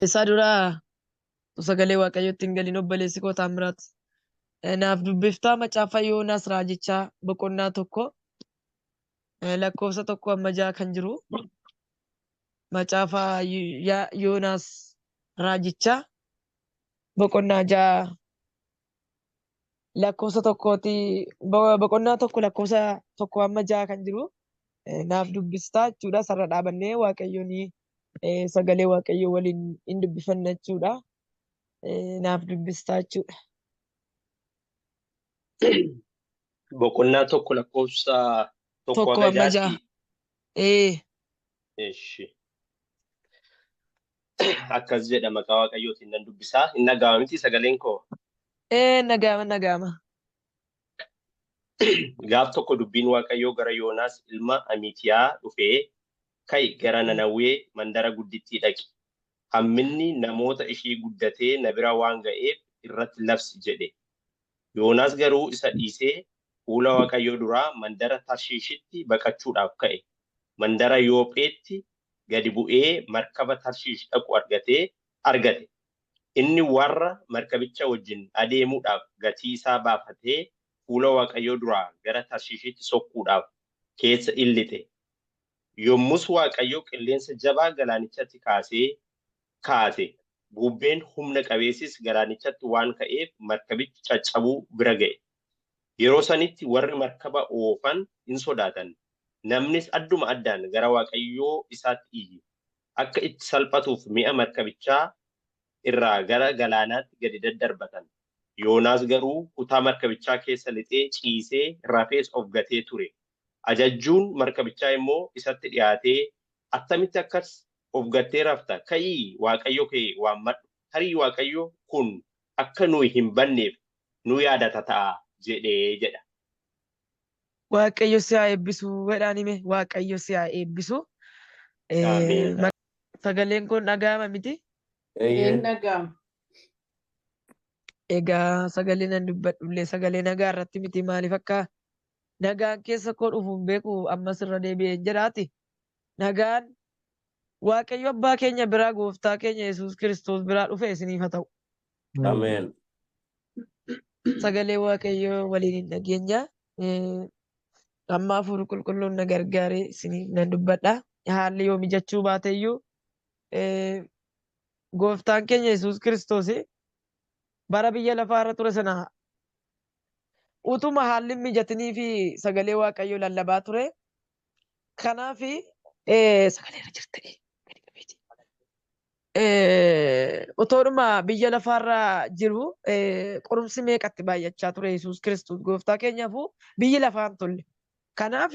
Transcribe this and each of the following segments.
Isaa dura sagalee Waaqayyootti hin galin obboleessi koo Taammiraat naaf dubbiftaa macaafa Yoonaas Raajichaa boqonnaa 1 lakkoofsa 1 amma 6 kan jiru macaafa Yoonaas Raajichaa boqonnaa 6 lakkoofsa tokkooti boqonnaa 1 lakkoofsa 1 amma 6 kan jiru naaf dubbistaa jechuudha. Sarara dhaabannee Waaqayyoon sagalee Waaqayyoo waliin hin dubbifanna jechuudha. Naaf dubbistaa jechuudha. Boqonnaa 1 lakkoofsa 1 1 haga amma 6. 6tti. Ee. Eshi. Akkas jedha maqaa Waaqayyootiin nan dubbisaa. Hin dhaga'ama miti sagaleen koo. Ee naga'ama naga'ama. Gaaf tokko dubbiin Waaqayyoo gara Yoonaas ilma Amiitiyaa dhufee, Ka'i gara Nanawwee mandara guddittii dhaqi. Hamminni namoota ishii guddatee na bira waan ga'eef irratti labsi jedhe. Yoonaas garuu isa dhiisee fuula Waaqayyoo duraa mandara Tarshiishitti baqachuudhaaf ka'e. Mandara Yoopheetti gadi bu'ee markaba Tarshiish dhaqu argate. Inni warra markabicha wajjin adeemuudhaaf gatii isaa baafatee fuula Waaqayyoo duraa gara Tarshiishitti sokkuudhaaf keessa in lixe. Yommus Waaqayyo qilleensa jabaa galaanichatti kaase, bubbeen humna qabeessis galaanichatti waan ka'eef markabichi caccabuu bira ga'e. Yeroo sanitti warri markaba oofan in sodaatan, namnis adduma addaan gara waaqayyoo isaatti iyye. Akka itti salphatuuf mi'a markabichaa irraa gara galaanaatti gadi daddarbatan. Yoonaas garuu kutaa markabichaa keessa lixee ciisee rafees of gatee ture. Ajajjuun markabichaa immoo isatti dhi'aatee, Attamitti akkas of gattee rafta? Ka'ii waaqayyo kee waammadhu! Tarii Waaqayyo kun akka nuyi hin badneef nu yaadata ta'a jedhe jedha. Waaqayyo si haa eebbisu jedhaan hime. Waaqayyo si haa eebbisu. Ameen. Sagaleen kun dhaga'ama miti? Eeyyee. Hin dhaga'ama. Egaa sagalee nan dubbadhullee sagalee nagaa irratti miti maaliif akka nagaan keessa koo dhufu hin beeku ammas irra deebi'een jedhaati. Nagaan Waaqayyo abbaa keenya biraa gooftaa keenya Yesuus Kiristoos biraa dhufe isiniif haa ta'u. Ameen. Sagalee Waaqayyoo waliin hin dhageenya. Amma hafuurri qulqulluun na gargaaree isiniif nan dubbadha. Haalli yoo mijachuu baateyyuu gooftaan keenya Yesuus Kiristoos bara biyya lafaa irra ture sana utuma haalli hin mijatinii fi sagalee Waaqayyoo lallabaa ture. Kanaaf sagalee irra jirta gadi qabeeti. Otoodhuma biyya lafaarra jiru qorumsi meeqatti baay'achaa ture Yesuus Kiristoos gooftaa keenyaafuu biyyi lafaa hin tolle. Kanaaf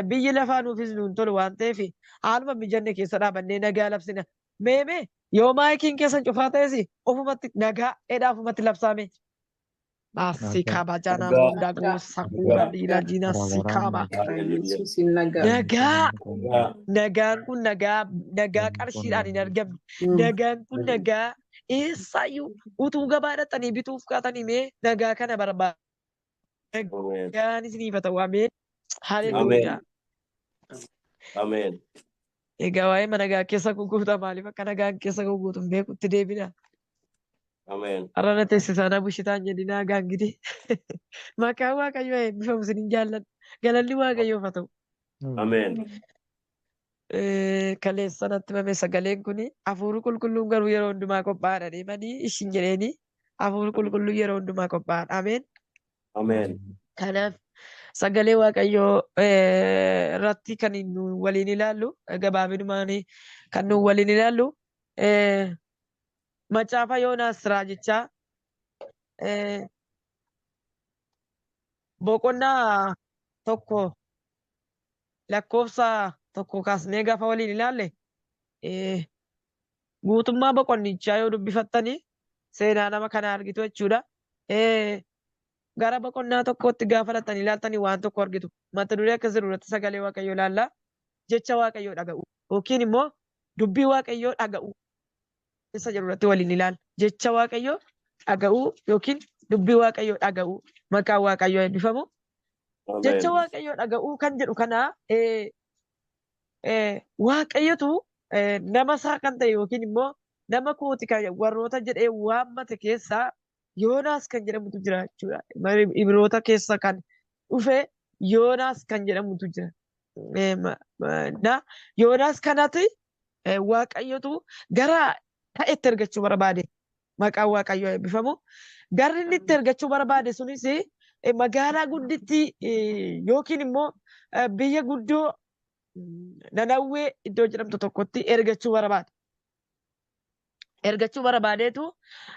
biyyi lafaa nuufis nuun tolu waan ta'eef haaluma mijanne keessa dhaabannee nagaa labsina. Meemee yoo maayikiin keessan cufaa ta'es ofumatti nagaa edhaa ofumatti labsaame. Maasikaaba janaa Nagaa. munda gosa kuura dhiira diina sikaaba. Yesuus hin nagaa. Nagaa Nagaa. nagaan kun nagaa nagaa qarshiidhaan hin argamne. Nagaan kun nagaa eessaayyuu utuu gabaa dhaqxanii bituuf kaatanii mee nagaa kana barbaada. Ameen. Nagaan isiniif haa ta'u. Ameen. Haleluuyaa. Ameen. Egaa waa'ee nagaa keessa guguuta maaliif akka nagaan keessa guguutu hin beekutti deebina. Ameen. Har'a na teessisaa na bushitaan jedhinaa gaangidi. Maqaan Waaqayyoo haa eebbifamu isinin jaalladha. Galanni Waaqayyoof haa ta'u. Ameen. Kaleessa natti himame sagaleen kun hafuurri qulqulluun garuu yeroo hundumaa qophaa'aadha deemanii ishin jedheeni hafuurri qulqulluun yeroo hundumaa qophaa'aadha. Ameen. Ameen. Kanaaf sagalee Waaqayyoo irratti kan nu waliin ilaallu gabaabinumaan kan nu waliin ilaallu macaafa Yoonaas raajichaa boqonnaa 1 lakkoofsa 1 kaasnee gaafa waliin ilaalle guutummaa boqonnichaa yoo dubbifattanii seenaa nama kanaa argitu jechuudha. Gara boqonnaa tokkootti gaafa lattanii ilaaltanii waan tokko argitu. Mata duree akkas jedhu irratti sagalee Waaqayyoo ilaalla. Jecha Waaqayyoo dhaga'u yookiin immoo dubbii Waaqayyoo dhaga'u isa jedhu irratti waliin ilaalla. Jecha Waaqayyoo dhaga'uu yookiin dubbii Waaqayyoo dhaga'uu maqaan Waaqayyoo eebbifamu. Jecha Waaqayyoo dhaga'uu kan jedhu kana Waaqayyotu nama isaa kan ta'e yookiin immoo Nama kooti kan warroota jedhee waammate keessaa Yoonaas kan jedhamutu jira jechuudha. Ibroota keessa kan dhufe Yoonaas kan jedhamutu jira. Na Yoonaas kanatti Waaqayyotu gara ta'etti ergachuu barbaade. Maqaan Waaqayyoo eebbifamu. Garri inni itti ergachuu barbaade sunis magaalaa guddittii yookiin immoo biyya guddoo Nanawwee iddoo jedhamtu tokkotti ergachuu barbaade. Ergachuu barbaadeetu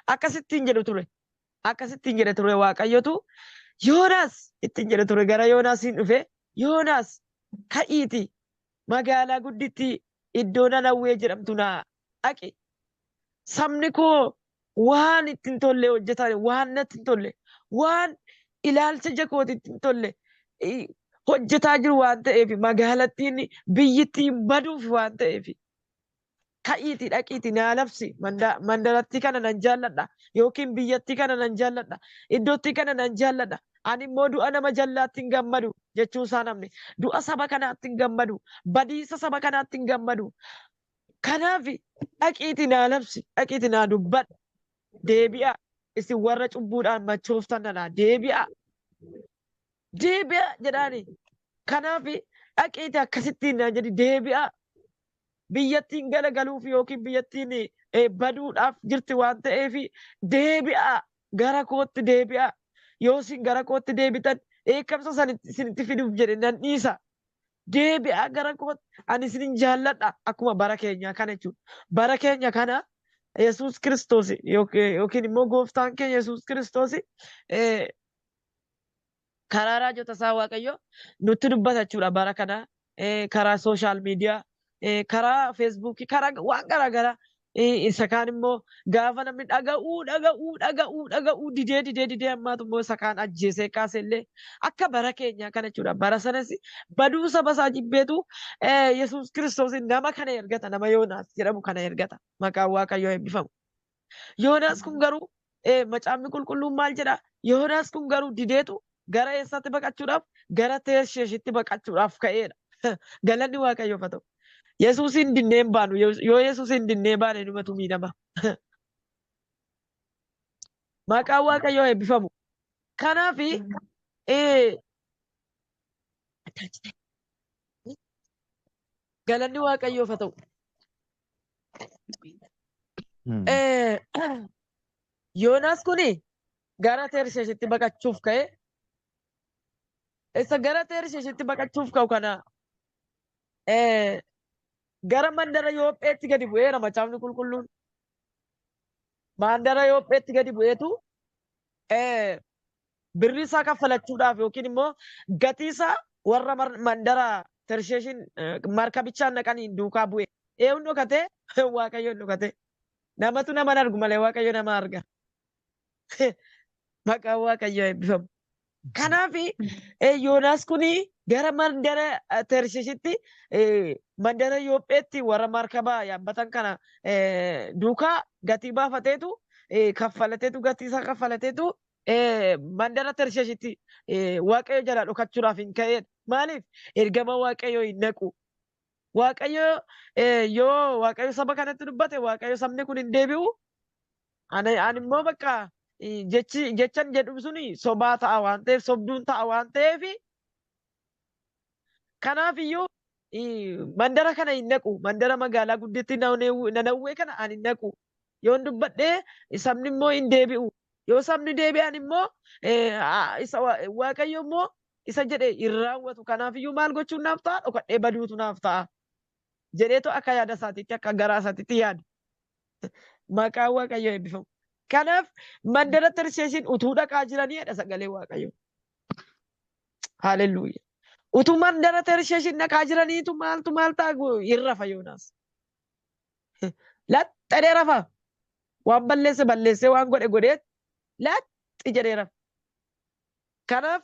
akkasittiin jedhu ture. Akkasittiin jedhe ture Waaqayyotu Yoonaas ittiin jedhe ture gara Yoonaasiin dhufe Yoonaas ka'iiti magaalaa guddittii iddoo Nanawwee jedhamtu naa dhaqi. Sabni koo waan itti hin tolle hojjetan waan natti hin tolle waan ilaalcha ija kootitti hin tolle hojjetaa jiru waan ta'eef magaalattiin biyyittiin baduuf waan ta'eef ka'iitii dhaqiitii naa labsi mandarattii kana nan jaalladha yookiin biyyattii kana nan jaalladha iddoottii kana nan jaalladha ani immoo du'a nama jallaatti hin gammadu jechuun isaa namni du'a saba kanaatti hin gammadu badiisa saba kanaatti hin gammadu kanaaf dhaqiitii naa labsi dhaqiitii naa dubbadhu deebi'a isin warra cubbuudhaan machooftan nanaa deebi'a deebi'a jedhaani kanaaf dhaqiitii akkasittiin naan jedhi deebi'a biyyattiin galagaluuf yookiin biyyattiin baduudhaaf jirti waan ta'eef deebi'a gara kootti deebi'a yoo isin gara kootti deebitan dheekkamsa san isinitti fiduuf jedhe nan dhiisa deebi'a gara kootti ani isinin jaalladha akkuma bara keenyaa kana jechuudha bara keenya kana Yesuus Kiristoos yookiin immoo gooftaan keenya Yesuus Kiristoos karaa raajota isaa Waaqayyo nutti dubbata jechuudha bara kana karaa sooshaal miidiyaa karaa feesbuukii karaa waan garaa garaa isa kaan immoo gaafa namni dhaga'uu dhaga'uu dhaga'uu dhaga'uu didee didee didee ammaatu immoo isa kaan ajjeesee kaase illee akka bara keenyaa kana jechuudha bara sanas baduu saba isaa jibbeetu Yesuus Kiristoos nama kana ergata nama Yoonaas jedhamu kana ergata maqaan Waaqayyoo eebbifamu. Yoonaas kun garuu macaafni qulqulluun maal jedha? Yoonaas kun garuu dideetu gara eessaatti baqachuudhaaf? Gara Tersheeshitti baqachuudhaaf ka'eedha. Galanni Waaqayyoof haa ta'u. Yesuusiin dinnee hin baanu. Yoo Yesuusiin dinnee baane numatu miidhama. Maqaan Waaqayyoo eebbifamu. Kanaaf galanni Waaqayyoof haa ta'u. Yoonaas kuni gara Tersheeshitti baqachuuf ka'e. Isa gara Tersheeshitti baqachuuf ka'u kana gara mandara Yoopheetti gadi bu'eera macaafni qulqulluun. Mandara Yoopheetti gadi bu'eetu birrii isaa kaffalachuudhaaf yookiin immoo gatii isaa warra mandara Tersheeshin markabichaan dhaqaniin duukaa bu'e. Eenyuun dhokatee? Waaqayyoon dhokatee. Namatu nama hin argu malee Waaqayyo nama arga. Maqaan Waaqayyoo eebbifamu. Kanaaf Yoonaas kun gara mandara Tersheeshitti mandara Yoopheetti warra markaba yaabbatan kana duukaa gatii baafateetu kaffalateetu gatii isaa kaffalateetu mandara Tersheeshitti Waaqayyo jalaa dhokachuudhaaf hin ka'eedha. Maaliif? Ergama Waaqayyoo hin naqu. Waaqayyo yoo Waaqayyo saba kanatti dubbate Waaqayyo sabni kun hin deebi'u. Ani immoo bakka jechi jechan jedhu suni sobaa ta'a waan ta'eef sobduun ta'a waan ta'eef kanaaf iyyuu mandara kana hin naqu. Mandara magaalaa gudditti Nanawwee kana ani hin naqu. Yoon dubbadhee sabni immoo hin deebi'u. Yoo sabni deebi'an immoo isa Waaqayyo immoo isa jedhe hin raawwatu. Kanaaf iyyuu maal gochuun naaf ta'a? Dhokadhee baduutu naaf ta'a. Jedheetu akka yaada isaatiitti akka garaa isaatiitti yaada. Maqaan Waaqayyoo eebbifamu. Kanaaf mandara Tarsheeshiin utuu dhaqaa jiranii jedha sagalee Waaqayyoo. Haalelluuya. Utuu mandara Tarsheeshiin dhaqaa jiraniitu maaltu maal ta'a hin rafa Yoonaas. Laxxadhee rafa. Waan balleesse balleessee waan godhe godhee laxxi jedhee rafa. Kanaaf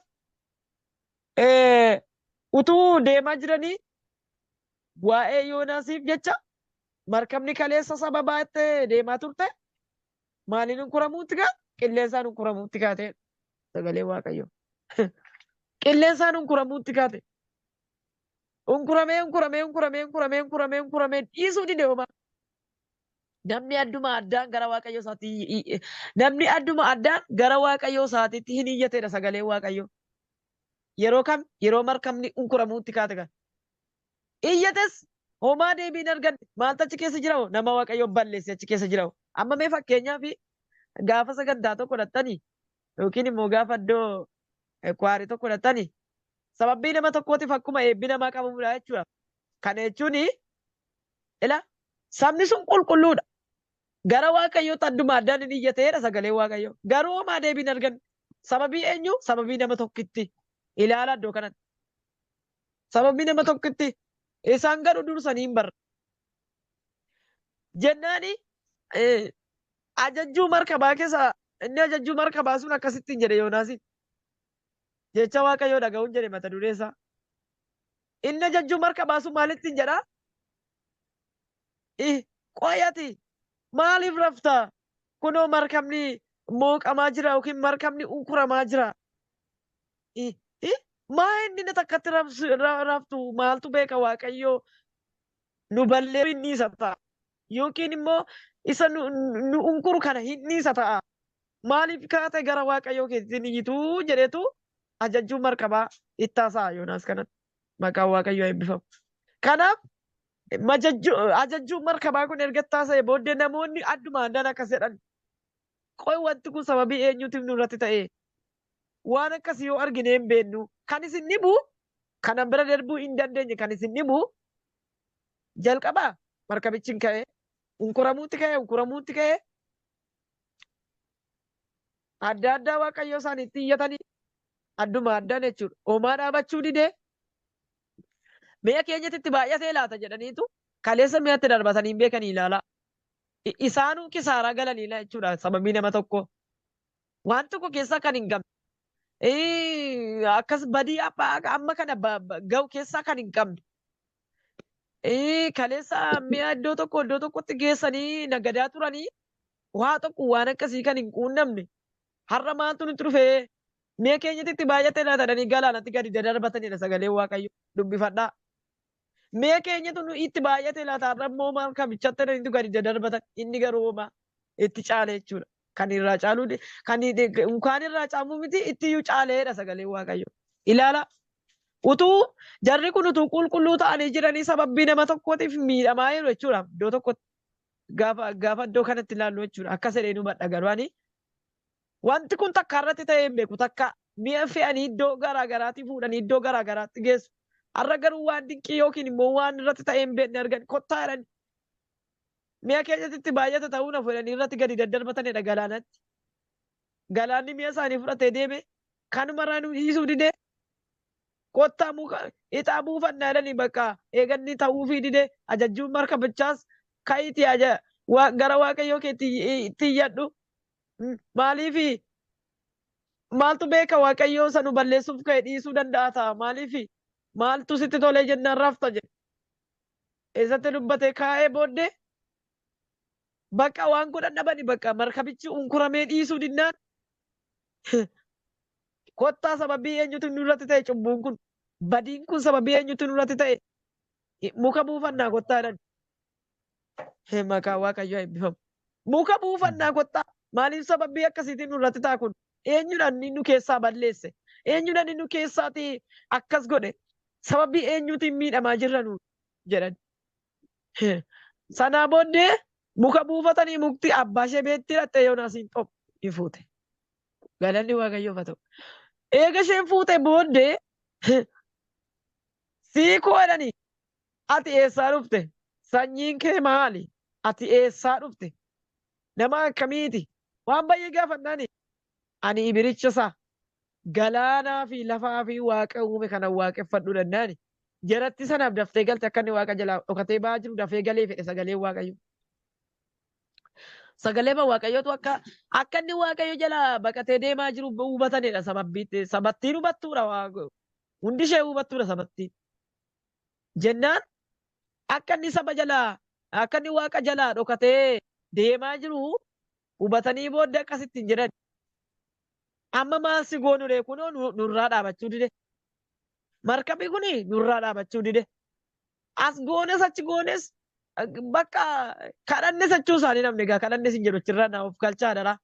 utuu deemaa jiranii waa'ee Yoonaasiif jecha markabni kaleessa saba baattee deemaa turte maaliin hunkuramuutti kaate? Qilleensaan hunkuramuutti kaate. Sagalee Waaqayyoo. Qilleensaan hunkuramuutti kaate. Hunkuramee hunkuramee hunkuramee hunkuramee hunkuramee hunkuramee dhiisuu dide homaa. Namni adduma addaan gara Waaqayyo isaatti namni adduma addaan gara Waaqayyo isaatiitti hin iyyateedha sagaleen Waaqayyo. Yeroo kam? Yeroo markabni unkuramuutti kaate kan. Iyyates homaa deebii hin arganne. Maaltu achi keessa jira hoo? Nama Waaqayyo balleesse achi keessa jira hoo? Amma mee fakkeenyaaf gaafa sagantaa tokko dhattanii yookiin immoo gaafa iddoo kwaarii tokko dhattanii sababbii nama tokkootiif akkuma eebbi namaa qabamudha jechuudha. Kana jechuun ila sabni sun qulqulluudha. Gara Waaqayyootti adduma addaan hin iyyateedha sagaleen Waaqayyoo. Garuu homaa deebii hin arganne. Sababii eenyu? Sababii nama tokkitti. Ilaala iddoo kanatti. Sababii nama tokkitti. Isaan garuu dursanii hin barre. Jennaani ajajjuu markabaa keessa inni ajajjuu markabaa sun akkasittiin jedhe Yoonaasiin. Jecha Waaqayyoo dhaga'uun jedhe mata duree isaa. Inni ajajjuu markabaa sun maalittiin jedhaa? Qoy ati maaliif rafta? Kunoo markabni mooqamaa jira yookiin markabni unkuramaa jira. Maa inni na takkatti raftu maaltu beeka Waaqayyoo nu balleessuu hin dhiisa ta'a. Yookiin immoo isa nu unkuru kana hin dhiisa ta'a. Maaliif kaate gara Waaqayyoo keetti hin iyyituu jedheetu ajajjuu markabaa itti haasa'a Yoonaas kanatti. Maqaan Waaqayyoo eebbifamu. Kanaaf ajajjuun markabaa kun erga itti haasa'e booddee namoonni adduma addaan akkas jedhan. Qoy wanti kun sababii eenyuutiif nurratti ta'e? Waan akkasii yoo argine hin beennu. Kan isin dhibu kanan bira darbuu hin dandeenye kan isin dhibu jalqaba markabichi hin ka'e unkuramuutti ka'e unkuramuutti ka'e adda addaa Waaqayyoo isaaniitti iyyatanii adduma addaan jechuudha. Homaa dhaabachuu didee mi'a keenyatti itti baay'atee laata jedhaniitu kaleessa mi'atti darbatanii hin beekanii ilaalaa. Isaanuu kisaaraa galanii jechuudha sababii nama tokko. Waan tokko keessaa kan hin qabne. Akkas badii amma kana ga'u keessaa kan hin qabne. Kaleessa mi'a iddoo tokko iddoo tokkotti geessanii nagadaa turanii waa tokko waan akkasii kan hin quunnamne. Har'a maaltu nutti dhufee mi'a keenyatti itti baay'atee laata jedhanii galaanatti gadi dadarbatanidha sagaleen Waaqayyo dubbifadhaa. Mi'a keenyatu nu itti baay'atee laata har'a immoo markabichatti jedhaniitu gadi dadarbatan inni garuu homaa itti caale jechuudha. Kan irraa caaluu kan unkaan irraa caamuu miti ittiyyuu caaleedha sagaleen Waaqayyo. Ilaala. Utuu jarri kun utuu qulqulluu ta'anii jiranii sababii nama tokkootiif miidhamaa jiru jechuudha. Iddoo tokkotti gaafa iddoo kanatti ilaallu jechuudha. Akkas jedhee nu badha garuu ani wanti kun takka irratti ta'ee hin beeku takka mi'a fe'anii iddoo garaa garaatii fuudhanii iddoo garaa garaatti geessu. Har'a garuu waan dinqii yookiin immoo waan irratti ta'ee hin beekne argan kottaa jedhani. Mi'a keessatti itti baay'ata ta'uu na fuudhanii irratti gadi daddarbatanidha galaanatti. Galaanni mi'a isaanii fudhatee deeme kanumarraa nu dhiisuu didee kottaa muka ixaa buufannaa jedhanii bakka eeganni ta'uufii didee ajajjuun markabichaas ka'iitii gara Waaqayyoo keetti iyyadhu. Maaliifi maaltu beeka Waaqayyoo isa nu balleessuuf ka'e dhiisuu danda'a ta'a maaliifi maaltu sitti tolee jennaan rafta jedhe. Eessatti dubbate kaa'ee booddee bakka waan godhan dhabani bakka markabichi unkuramee dhiisuu dinnaan kottaa sababii eenyutu nurratti ta'e cubbuun kun badiin kun sababii eenyutu nurratti ta'e muka buufannaa kottaa jedhan. Maqaa Waaqayyoo eebbifamu. Muka buufannaa kottaa maaliif sababii akkasiitiin nurratti ta'a kun eenyudhaan inni nu keessaa balleesse eenyudhaan inni nu keessaatii akkas godhe sababii eenyuutiin miidhamaa jirra nu jedhan. Sanaa booddee muka buufatanii mukti abbaa ishee beetti hidhattee Yoonaasiin xop ni fuute. Galanni Waaqayyoof haa ta'u. Eega isheen fuute booddee siikoo jedhanii ati eessaa dhufte? Sanyiin kee maali? Ati eessaa dhufte? Nama akkamiiti? Waan baay'ee gaafannaani. Ani ibiricha isaa galaanaa fi lafaa fi waaqa uume kana waaqeffadhu dandaani. Jaratti sanaaf daftee galte akka inni waaqa jalaa dhokatee ba'aa jiru dafee galee fedhe sagaleen Waaqayyo. Sagalee Waaqayyootu akka inni Waaqayyo jalaa baqatee deemaa jiru hubatanidha sababbiitti. Sabattiin hubattuudha hundi ishee hubattuudha sabattiin. Jennaan akka inni saba jalaa akka inni waaqa jalaa dhokatee deemaa jiru hubatanii booddee akkasittiin jedhan. Amma maal si goonu ree kunoo nurraa dhaabachuu dide. Markabni kuni nurraa dhaabachuu dide. As goones achi goones Bakka kadhanne sachuu isaanii namni egaa kadhanne sin jedhu achirraa naa of galchaa dara.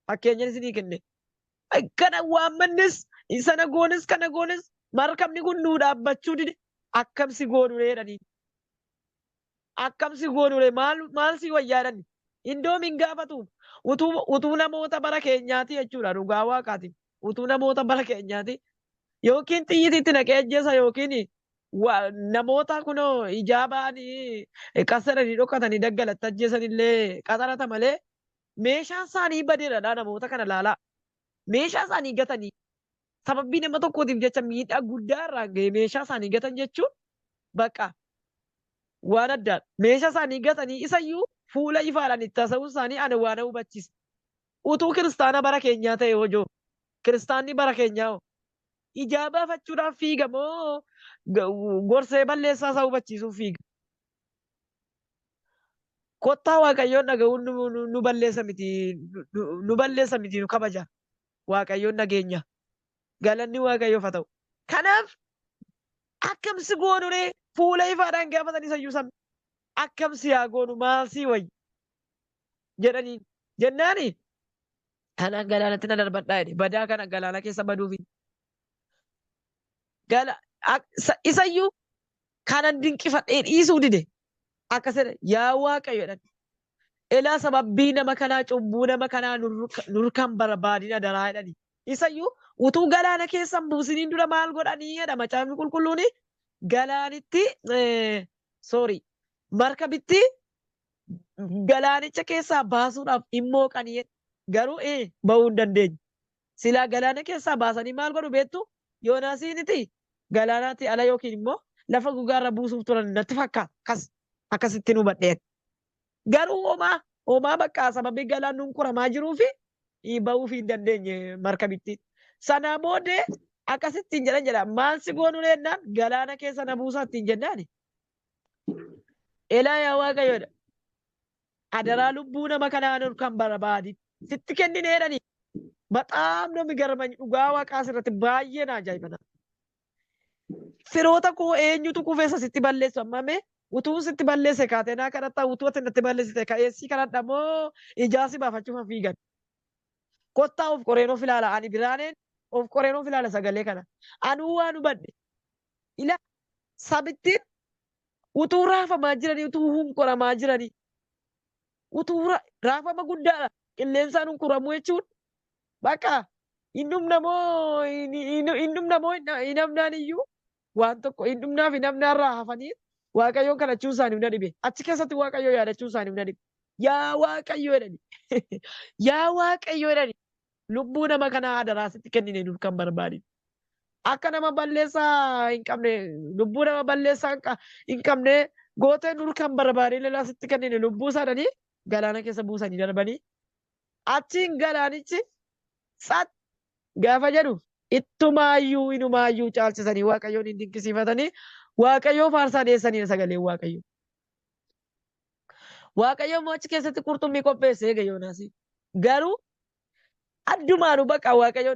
Fakkeenya isinii kenne. Kana waammannis sana goonis kana goonis markabni kun nuu dhaabbachuu dide akkam si goonu jedhanii. Akkam si goonu maal maal si wayyaa jedhani. Indoom hin gaafatu. Utuu namoota bara keenyaati jechuudha dhugaa waaqaati. Utuu namoota bara keenyaati. Yookiin xiyyiitiitti naqee ajjeesa yookiin namoota kunoo ijaa ba'anii qasadanii dhokatanii daggalatti ajjeesan illee qaxarata malee meeshaan isaanii badeedha namoota kana laalaa. Meeshaa isaanii gatanii sababii nama tokkootiif jecha miidhaa guddaa irraan ga'e meeshaa isaanii gatan jechuun bakka waan addaadha. Meeshaa isaanii gatanii isayyuu fuula ifaadhaan itti haasa'uun isaanii ana waan hubachiisa. Utuu kiristaana bara keenyaa ta'e hojoo kiristaanni bara keenyaa hoo ijaa baafachuudhaaf fiiga moo gorsee balleessaa isaa hubachiisuuf fiiga? Kottaa Waaqayyoon dhaga'uun nu balleessa miti nu balleessa miti nu kabaja. Waaqayyoon dhageenya. Galanni Waaqayyoof haa ta'u. Kanaaf akkam si goonu ree fuula ifaadhaan gaafatanii sayyuu sabni akkam si haa goonu maal si wayya jedhanii jennaani kanaan galaanatti na darbadhaa jedhe badaa kana galaana keessa baduufi. Gala isayyuu kanan dinqifadhee dhiisuu dide akkas jedhe yaa Waaqayyo jedhan. Elaa sababbii nama kanaa cubbuu nama kanaa nurkan barbaadina daraa jedhani. Isayyuu utuu galaana keessa hin buusiniin dura maal godhanii jedha macaafni qulqulluuni galaanitti sorry markabitti galaanicha keessaa baasuudhaaf hin mooqanii jedhe. Garuu bahuu hin dandeenye. Silaa galaana keessaa baasanii maal godhu beektu? Yoonaasiiniti galaanaatti ala yookiin immoo lafa gogaarra buusuuf turan natti fakkaata. Akkasitti nu hubadheen. Garuu homaa bakka sababii galaanni hunkuramaa jiruu fi bahuuf hin dandeenye markabitti. Sanaa booddee akkasittiin jedhan jedha. Maal si goonu jennaan galaana keessa na buusaa ittiin jennaani. Elaa yaa Waaqayyoodha. Adaraa lubbuu nama kanaa nur kan barbaadi. Sitti kenninee jedhani. Baxaam namni garmany dhugaa waaqaa asirratti baay'ee na ajaa'iba. Firoota koo eenyutu kufeessa sitti balleessu amma mee utuu sitti balleesse kaatee naa kadhattaa utuu ati natti balleessite ka'eessii kadhadha moo ijaa si baafachuuf fiigan. Kottaa of qoreen of ilaala ani biraaneen of qoreen of ilaala sagalee kana. Anuu waan hubadhe. Ila sabittiin utuu raafamaa jiranii utuu hunquramaa jiranii utuu raafama guddaadha qilleensaan hunquramuu jechuun bakka hin dhumna moo hin dhumna moo hin hafnaan iyyuu waan tokko hin dhumnaaf hin hafnaarraa hafanii Waaqayyoon kadhachuun isaanii na dhibe. Achi keessatti Waaqayyoo yaadachuun isaanii na dhibe. Yaa Waaqayyo jedhani. Yaa Waaqayyo jedhani. Lubbuu nama kanaa adaraa sitti kennine nuuf kan barbaadin. Akka nama balleessaa hin qabne lubbuu nama balleessaa hin qabne gootee nuuf kan barbaadin lelaa sitti kennine lubbuu isaanii galaana keessa buusanii darbanii achiin galaanichi tsat gaafa jedhu ittumaayyuu inumaayyuu caalchisanii Waaqayyoon hin dinqisiifatanii Waaqayyoo faarsaa dhiyeessanii sagaleen Waaqayyoo. Waaqayyo immoo achi keessatti qurxummii qopheesse eega Yoonaasi. Garuu addumaanuu bakka Waaqayyo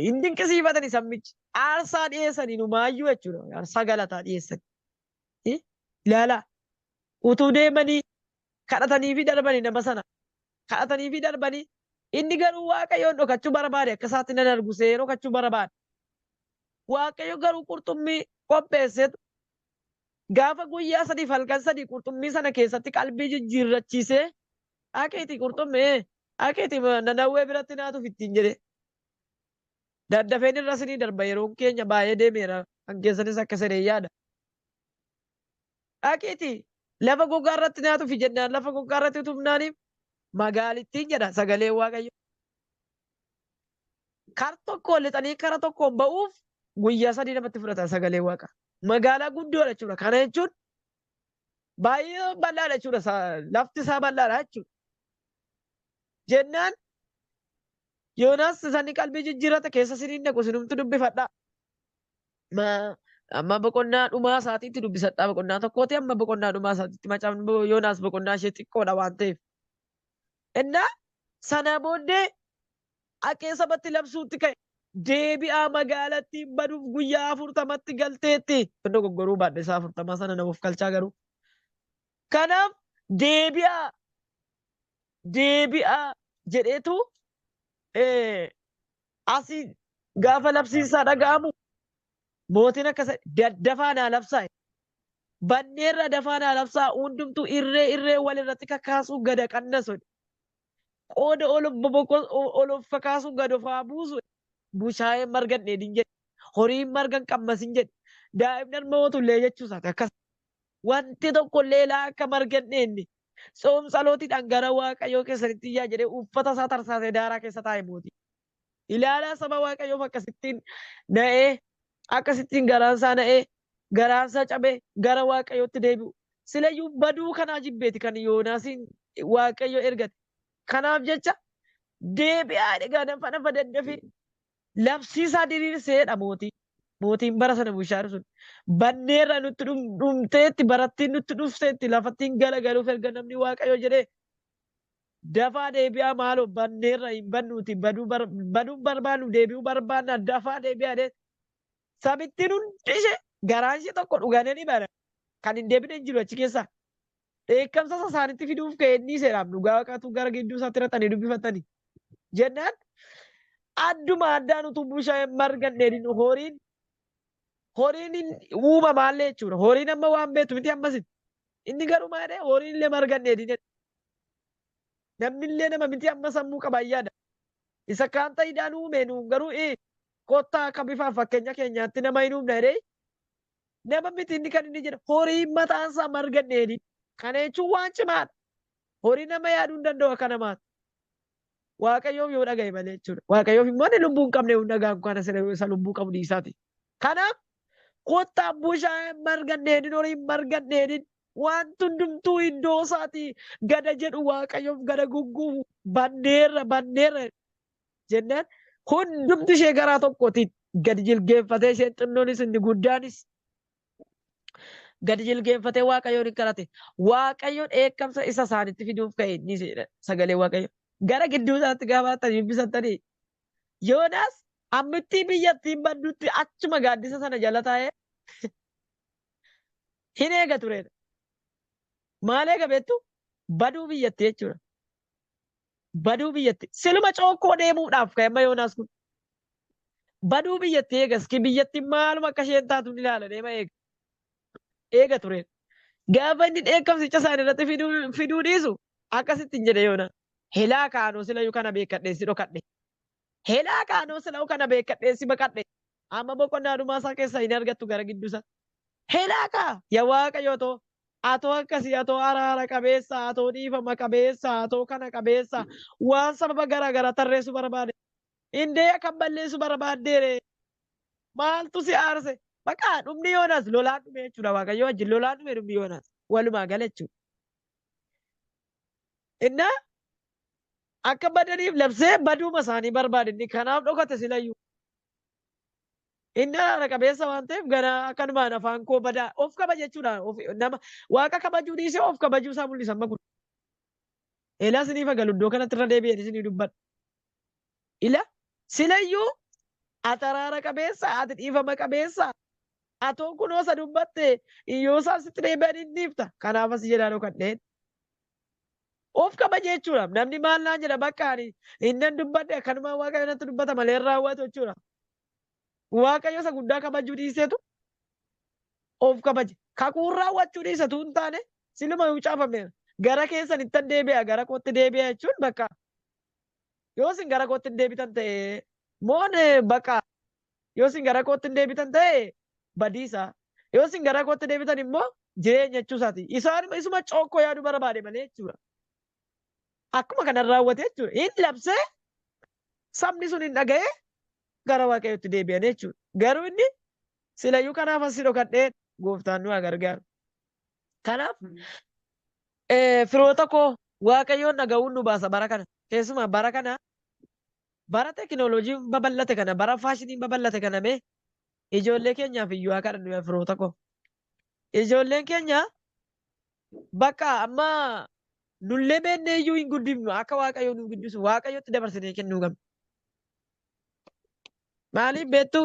hin dinqisiifatanii sabmichi aarsaa dhiyeessanii inumaayyuu jechuudha. Aarsaa galataa dhiyeessanii. Ilaalaa utuu deemanii kadhatanii fi darbanii nama sana kadhatanii fi darbanii inni garuu Waaqayyoon dhokachuu barbaade akka isaatti nan argu seeroo dhokachuu barbaade. Waaqayyo garuu qurxummii qopheesseetu gaafa guyyaa sadiif halkan sadii qurxummii sana keessatti qalbii jijjiirrachiisee dhaqiitii qurxummii dhaqiitii Nanawwee biratti naatuuf ittiin jedhe. Daddafeen irra sinii darba yeroon keenya baay'ee deemeera kan keessanis akka sedee yaada. Dhaqiitii lafa gogaa irratti naatuuf jennaan lafa gogaa irratti utubnaaniif magaalittiin jedha sagalee Waaqayyo. Kar tokkoon lixanii kara tokkoon ba'uuf guyyaa sadii namatti fudhata sagalee Waaqa. Magaalaa guddoodha jechuudha. Kana jechuun baay'ee bal'aadha jechuudha. Lafti isaa bal'aadha jechuudha. Jennaan Yoonaas isaan qalbii jijjiirrata keessa siniin dhaqu sinumtu dubbifadha. Amma boqonnaa dhumaa isaatiitti dubbisadha. Boqonnaa tokkooti amma boqonnaa dhumaa isaatiitti macaafni Yoonaas boqonnaa ishee xiqqoodha waan ta'eef. Innaa sana booddee haqee sabatti labsuutti ka'e. Deebi'aa magaalattii baduuf guyyaa 40tti galteetti. Inni dogoggoruu baadhe isaa 40 sana namuuf kalchaa garuu. Kanaaf deebi'aa deebi'aa jedheetu asii gaafa labsiinsaa dhaga'amu mootiin akkas daddafaa naa labsaa. Banneerra dafaa naa labsaa hundumtuu irree irree wal irratti kakaasuu gada qannasu. Qooda ol ol of kakaasuu gad of haa buusu. Bushaayeen marga hin dheedin jedhe. Horiin marga hin qammasin jedhe. Daa'imni harma hootullee jechuu isaati akkas. Wanti tokko illee laa akka marga hin dheedne. Tsoom tsalootiidhaan gara Waaqayyoo keessanitti iyyaa jedhee uffata isaa tarsaasee daaraa keessa taa'e mootii. Ilaalaa saba Waaqayyoof akkasittiin na'ee, akkasittiin garaan isaa na'ee, garaan isaa cabee gara Waaqayyootti deebi'u. Silayyuu baduu kanaa jibbeeti kan Yoonaasiin Waaqayyo ergate. Kanaaf jecha deebi'aa egaa nafa nafa daddafee labsiisaa diriirseedha mootii. Mootiin bara sana bulchaa sun banneerra nutti dhumteetti barattiin nutti dhufteetti lafattiin galagaluuf erga namni Waaqayyo jedhee dafaa deebi'aa maaloo banneerra hin bannuuti baduu barbaannu deebi'uu barbaanna dafaa deebi'aa jedhee sabittiin hundi ishee garaan ishee tokko dhuganee ni bara. Kan hin deebine hin jiru achi keessaa. Dheekkamsa isa isaanitti fiduuf ka'e inni seeraaf dhugaa waaqatu gara gidduu isaatti raxanii dubbifatanii. Jennaan adduma addaan utuu bushaayeen marga hin dheedin horiin horiin uumamaallee jechuudha. Horiin amma waan beektu miti ammasin. Inni garuu maal jedhee horiin illee marga hin dheedin jedhe. Namni illee nama miti amma sammuu qaba yaada. Isa kaan ta'idhaan uume nuun garuu kottaa akka bifaaf fakkeenya keenyaatti nama hin uumna jedhee nama miti inni kan inni jedhe horiin mataan isaa marga hin dheedin. Kana jechuun waan cimaadha. Horii nama yaaduu hin danda'u akka namaati. Waaqayyoof yoo dhaga'e malee jechuudha. Waaqayyoof immoo inni lubbuu hin qabne hin dhaga'amu kana isa lubbuu qabu dhiisaati. Kanaaf kottaa bushaayeen marga hin dheedin horiin marga hin dheedin wanti hundumtuu iddoo isaatii gada jedhu Waaqayyoof gada gugguufu banneerra banneerra jennaan hundumti ishee garaa tokkootiin gadi jilgeenfatee isheen xinnoonis inni guddaanis gadi jilgeenfatee Waaqayyoon hin kadhate. Waaqayyo dheekkamsa isa isaanitti fiduuf ka'e inni sagalee Waaqayyo. Gara gidduu isaatti gaafa hattanii dubbisattanii Yoonaas ammittii biyyattiin baddutti achuma gaaddisa sana jala taa'ee hin eega turedha. Maal eega beektu? Baduu biyyattii jechuudha. Baduu biyyatti. Siluma cookkoo deemuudhaaf ka'e amma Yoonaas kun. Baduu biyyatti eega. Iski biyyattiin maaluma akka isheen taatu ni ilaala deema eega. Eega ture. Gaafa inni dheekkamsicha isaan irratti fiduu dhiisu akkasitti hin jedhe Yoonaa. Helaa kaanoo silayuu kana beekkadheen si dhokadhe. Helaa kaanoo silayuu kana beekkadheen si baqadhe. Amma boqonnaa dhumaa isaa keessaa hin argattu gara gidduu isaa. Helaa kaa yaa Waaqayyo too atoo akkasii atoo araara qabeessa atoo dhiifama qabeessa atoo kana qabeessa waan sababa garaa garaa tarreessuu barbaade. Indee akkam balleessuu barbaaddeere maaltu si aarse? Bakka dhumni Yoonaas lolaan dhume jechuudha Waaqayyo wajjin lolaan dhume dhumni Yoonaas walumaa gala jechuudha. Innaa akka badaniif labsee baduuma isaanii barbaade inni kanaaf dhokate silayyuu. Inni araara qabeessa waan ta'eef gara akkanumaan afaan koo badaa of kabaja jechuudha. Nama waaqa kabajuu dhiisee of kabajuu isaa mul'isa amma kun. Elaa isiniif agalu iddoo kanatti irra deebi'een isinii dubbadha. Ila silayyuu ati araara qabeessa ati dhiifama qabeessa atoo kunoo isa dubbatte yoo isaan sitti deebi'an hin dhiifta. Kanaaf as jedhaa dhokadheen. Of kabaja jechuudha. Namni maal naan jedha bakka ani innan dubbadhe akkanumaan waaqayyo natti dubbata malee hin raawwatu jechuudha. Waaqayyo isa guddaa kabajuu dhiiseetu of kabaje. Kakuun raawwachuu dhiisatu hin taane siluma yoo caafameera. Gara keessan ittan deebi'a gara kootti deebi'a jechuun bakka yoo isin gara kootti hin deebitan ta'e moon bakka yoo isin gara kootti hin deebitan ta'e badiisa. Yoo isin gara kootti deebitan immoo jireenya jechuu isaati. Isaan isuma cookkoo yaaduu barbaade malee jechuudha. Akkuma kanan raawwate jechuudha. Hin labsee sabni sun hin dhaga'ee gara Waaqayyootti deebi'an jechuudha. Garuu inni silayyuu kanaaf asii dhokadhee gooftaan nu haa gargaaru. Kanaaf firoota koo Waaqayyoon dhaga'uun nu baasa bara kana. Keessumaa bara kana bara teekinooloojiin babal'ate kana bara faashiniin babal'ate kana mee ijoollee keenyaaf iyyuu haa kadhannu yaa firoota koo. Ijoolleen keenya bakka amma nullee beennee iyyuu hin guddifnu akka Waaqayyo nu guddisu Waaqayyotti dabarsinee kennuu qabna. Maaliif beektu?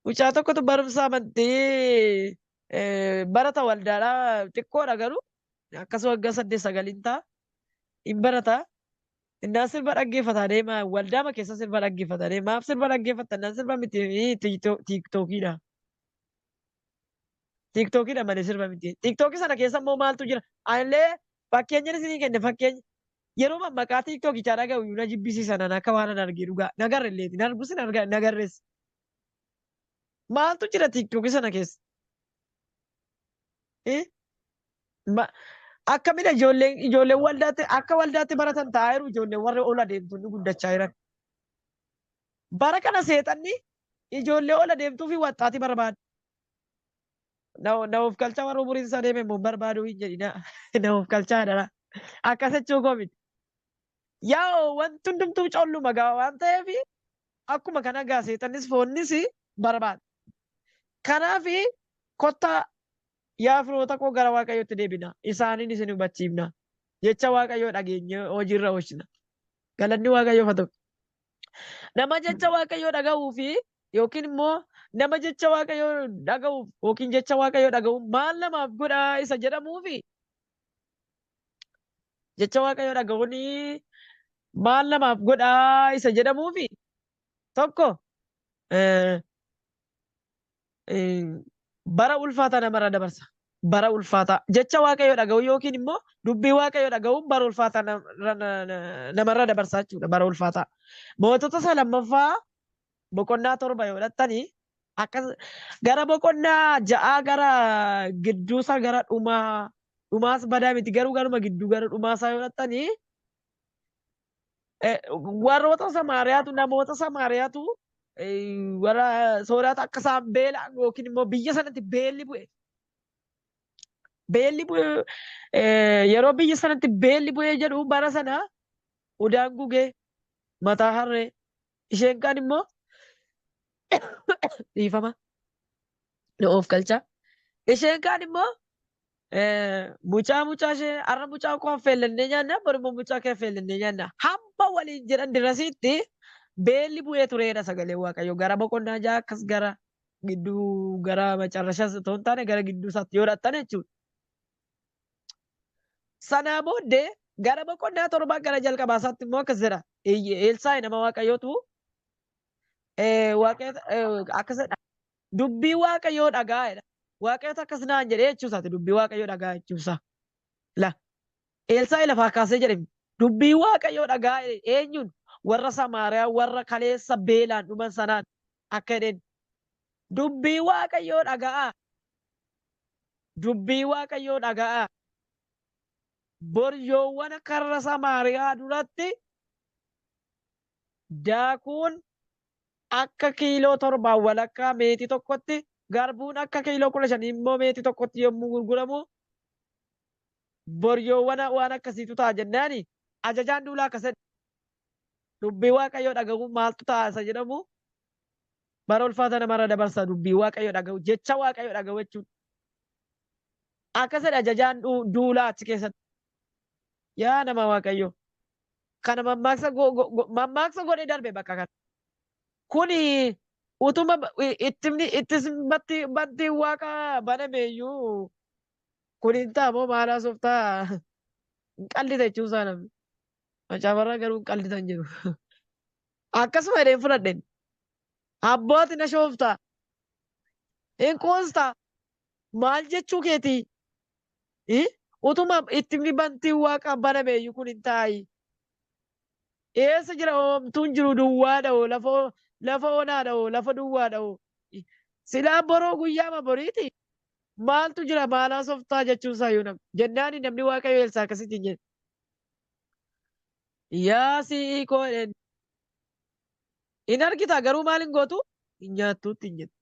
Mucaa tokkotu barumsa amantii Barata waldaadhaa xiqqoodha garuu akkas waggaa 8 9 ta'a. Hin barata. Innaan sirba dhaggeeffataa deema waldaama keessa sirba dhaggeeffataa deema. Maaf sirba dhaggeeffatta? Innaan sirba miti tiiktookiidha. Tiiktookiidha malee sirba miti. Tiiktookii sana keessa immoo maaltu jira? Anillee fakkeenya isinii kenne fakkeenya. Yeroo maqaa tiiktookichaa dhaga'u iyyuu na jibbisiisa nan akka waan an argee dhugaa. Nagarre illeeti. Nargus hin arga nagarres. Maaltu jira tiiktookii sana keessa? Eh? Akkamidha ijoolleen waldaatti akka waldaatti baratan ta'aa jiru ijoolleen warri ol adeemtonni guddachaa jiran. Bara kana seexanni ijoollee ol adeemtuu fi waxxaati barbaada. Na of galchaa warra umuriin isaa deeme immoo barbaaduu hin jedhina. Na of galchaa dha. Akkas jechuu koo miti. Yaa wanti hundumtuu colluma gaa waan ta'eef akkuma kana gaa seexannis foonnis barbaada. Kanaaf kottaa yaa firoota koo gara Waaqayyootti deebina. Isaaniin isin hubachiifna. Jecha Waaqayyoo dhageenye hojiirra oolchina. Galanni Waaqayyoof haa ta'u. Nama jecha Waaqayyoo dhaga'uu fi yookiin immoo nama jecha Waaqayyoo dhaga'uuf yookiin jecha Waaqayyoo dhaga'uun maal namaaf godha isa jedhamuufi jecha Waaqayyoo dhaga'uun maal namaaf godha isa jedhamuufi tokko bara ulfaataa namarra dabarsa. Bara ulfaataa jecha Waaqayyoo dhaga'uu yookiin immoo dubbii Waaqayyoo dhaga'uun bara ulfaataa namarra dabarsa jechuudha. Bara ulfaataa. Mootota isa lammaffaa boqonnaa 7 yoo dhattanii akkas gara boqonnaa 6 gara gidduusaa gara dhumaa dhumaas badaa miti garuu garuma gidduu gara dhumaasaa yoo dhattanii warroota Samaariyaatu namoota Samaariyaatu warra Sooriyaatu akka isaan beela'an yookiin immoo biyya sanatti beelli bu'e. Beelli bu'e yeroo biyya sanatti beelli bu'ee jedhu bara sana udaan gugee mataa harree isheen kaan immoo dhiifama na of galcha. Isheen kaan immoo mucaa mucaa ishee har'a mucaa koo affeellannee nyaanna bor immoo mucaa kee affeellannee nyaanna hamma waliin jedhan dirasiitti beelli bu'ee tureedha sagalee Waaqayyoo gara boqonnaa 6 akkas gara gidduu gara macarrashaas otoo hin taane gara gidduu isaatti yoo dhaqxan jechuudha. Sanaa booddee gara boqonnaa 7 gara jalqabaa isaatti immoo akkas jedha. Elsaa'i nama Waaqayyootu Waaqayyo akkas jedha. Dubbii Waaqayyoo dhagaa jedha. Waaqayyotu akkas naan jedhee jechuu isaati. Dubbii Waaqayyoo dhagaa jechuu isaa. La. Elsaa'i lafaa kaasee jedhe dubbii Waaqayyoo dhagaa jedhe eenyuun warra Samaariyaa warra kaleessa beelaan dhuman sanaan akka jedheen dubbii Waaqayyoo dhaga'aa. Dubbii Waaqayyoo dhaga'aa. Boryoowwan karra Samaariyaa duratti daakuun akka kiiloo torbaan walakkaa meetii tokkotti, garbuun akka kiiloo 15 immoo meetii tokkotti yommuu gurguramu, boryoowwan waan akkasiitu ta'a jennaani ajajaan duulaa akkas jedhe. Dubbii Waaqayyoo dhaga'uun maaltu ta'a isa jedhamu bara ulfaata namarra dabarsa dubbii Waaqayyoo dhaga'u jecha Waaqayyoo dhaga'u jechuun. Akkas jedhe ajajaan duulaa achi keessatti. Yaa nama Waaqayyoo. Kana mammaaksa mammaaksa godhee darbe bakka kana. Kuni utuma ittimni ittismatti bantiin waaqa baname iyyuu kun hin ta'a moo maal haasoftaa hin qallita jechuun isaa namni. Macaafarraa garuu hin qallitan jedhu. Akkasuma jedheen fudhadheen. Abboo ati na shooftaa. Hin qoostaa. Maal jechuu keetii? Utuma ittimni bantiin waaqaa baname iyyuu kun hin taa'i. Eessa jira homtuun jiru duwwaadha hoo lafa lafa onaadha hoo lafa duwwaadha hoo. Silaa boroo guyyaama boriiti maaltu jira maal haasoftaa jechuun isaa iyyuu nam jennaani namni Waaqayyo Elsaa akkasitti hin jedhe. Yaa si'ii koo jedheen. Hin argita garuu maal hin gootu hin nyaattuutti hin jedhe.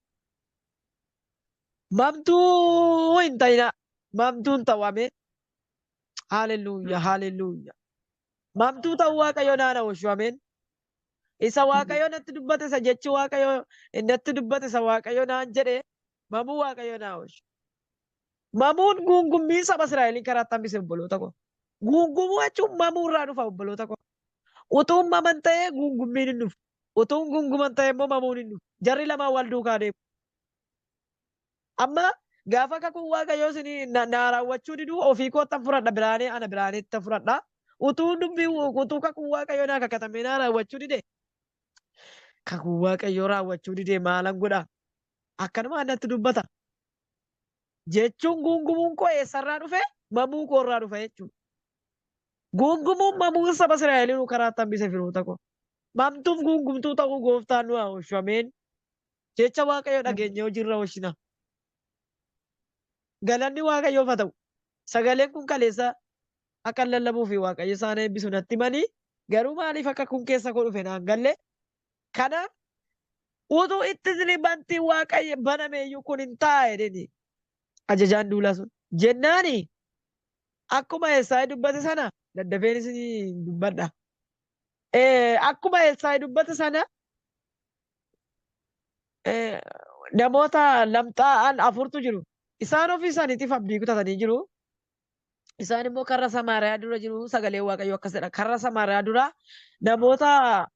Mamtuu hin ta'inaa. Mamtuu hin ta'u ameen. Haalelluuya haalelluuya. Mamtuu ta'uu Waaqayyo naana ooshu ameen. Isa Waaqayyo natti dubbate isa jechi Waaqayyo natti dubbate isa Waaqayyo naan jedhe mamuu Waaqayyo naa ooshu. Mamuun guungummii saba Israa'eliin karaatti hambise obboloota koo. Guungumuu jechuun mamuu irraa dhufa obboloota koo. Utuun maman ta'ee guungummiin hin dhufu. Utuun guunguman ta'e immoo mamuun hin dhufu. Jarri lamaan wal duukaa deemu. Amma Gaafa kakuun Waaqayyoo isin na raawwachuu diduu ofii koottan fudhadha biraanee ana biraaneetta fudhadha. Utuu dubbii utuu kakuun Waaqayyoo naa kakatamee naa raawwachuu dide kakuun Waaqayyoo raawwachuu dide maalan godha? Akkanumaan natti dubbata. Jechuun guungumuun koo eessarraa dhufe? Mamuu koorraa dhufe jechuudha. Guungumuun mamuun saba Israa'eliin karaa hambise firoota koo. Mamtuuf guungumtuu ta'uu gooftaan nu haa oolchu. Ameen. Jecha Waaqayyoo dhageenyee hojiirra oolchina. Galanni Waaqayyoof haa ta'u. Sagaleen kun kaleessa akka lallabuu fi Waaqayyo isaan eebbisu natti himanii garuu maaliif akka kun keessa koo dhufe naan galle. Kanaaf utuu ittisni bantii Waaqayyo baname iyyuu kun hin ta'a jedheni ajajaan duulaa sun. Jennaani akkuma Elsaa'i dubbate sana daddafeen isin dubbadha. Akkuma Elsaa'i dubbate sana namoota lamxaa'an afurtu jiru. Isaan ofii isaaniitiif abdii kutatanii jiru. Isaan immoo karra Samaariyaa dura jiru. Sagalee Waaqayyoo akkas jedha. Karra Samaariyaa dura namoota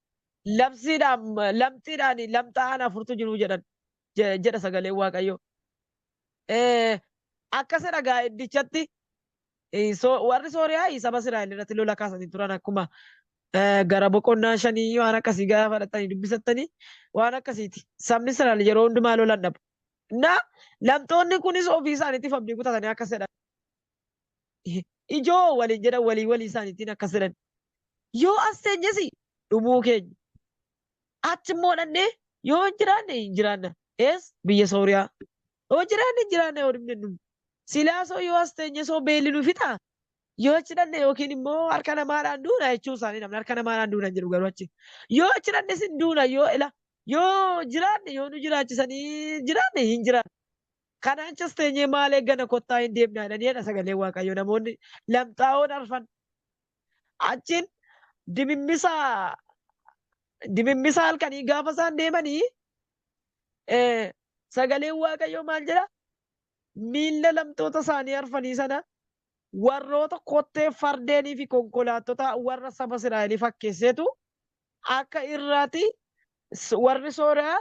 lamsiidhaan lamxiidhaan lamxaa'an afurtu jiru jedhan jedha sagaleen Waaqayyoo. Akkasidha gaa iddichatti warri Sooriyaa saba Israa'el irratti lola kaasanii turan akkuma gara boqonnaa 5 waan akkasii gaafa fudhatanii dubbisattanii waan akkasiiti. Sabni Israa'el yeroo hundumaa lola hin dhabu. Na lamxoonni kunis ofii isaaniitiif abdii kutatanii akkas jedhan. Ijoo waliin jedhan walii walii isaaniitiin akkas jedhan. Yoo as teenyes dhumuu keenya. Achi immoo dhannee yoo hin jiraanne hin jiraanna. Ees biyya Sooriyaa. Yoo jiraanne hin jiraanna yoo dhumne dhumne. Silaasoo yoo as teenye soo beelli nu fixa. Yoo achi dhanne yookiin immoo harka namaadhaan duuna jechuu isaanii namni harka namaadhaan duuna jedhu garuu achi. Yoo achi dhanne sin duuna yoo ila yoo jiraanne yoo nu jiraachisanii jiraanne hin jiraanne. Kanaan achas teenyee maal eeggana kottaa hin deemnaa jedhanii jedha sagalee Waaqayyoo namoonni lamxaa'oon arfan. Achiin dimimmisa halkanii gaafa isaan deemanii sagaleen Waaqayyoo maal jedha? Miilla lamxoota isaanii arfanii sana warroota kottee fardeenii fi konkolaattota warra saba Israa'elii fakkeesseetu akka irraati warri Sooriyaa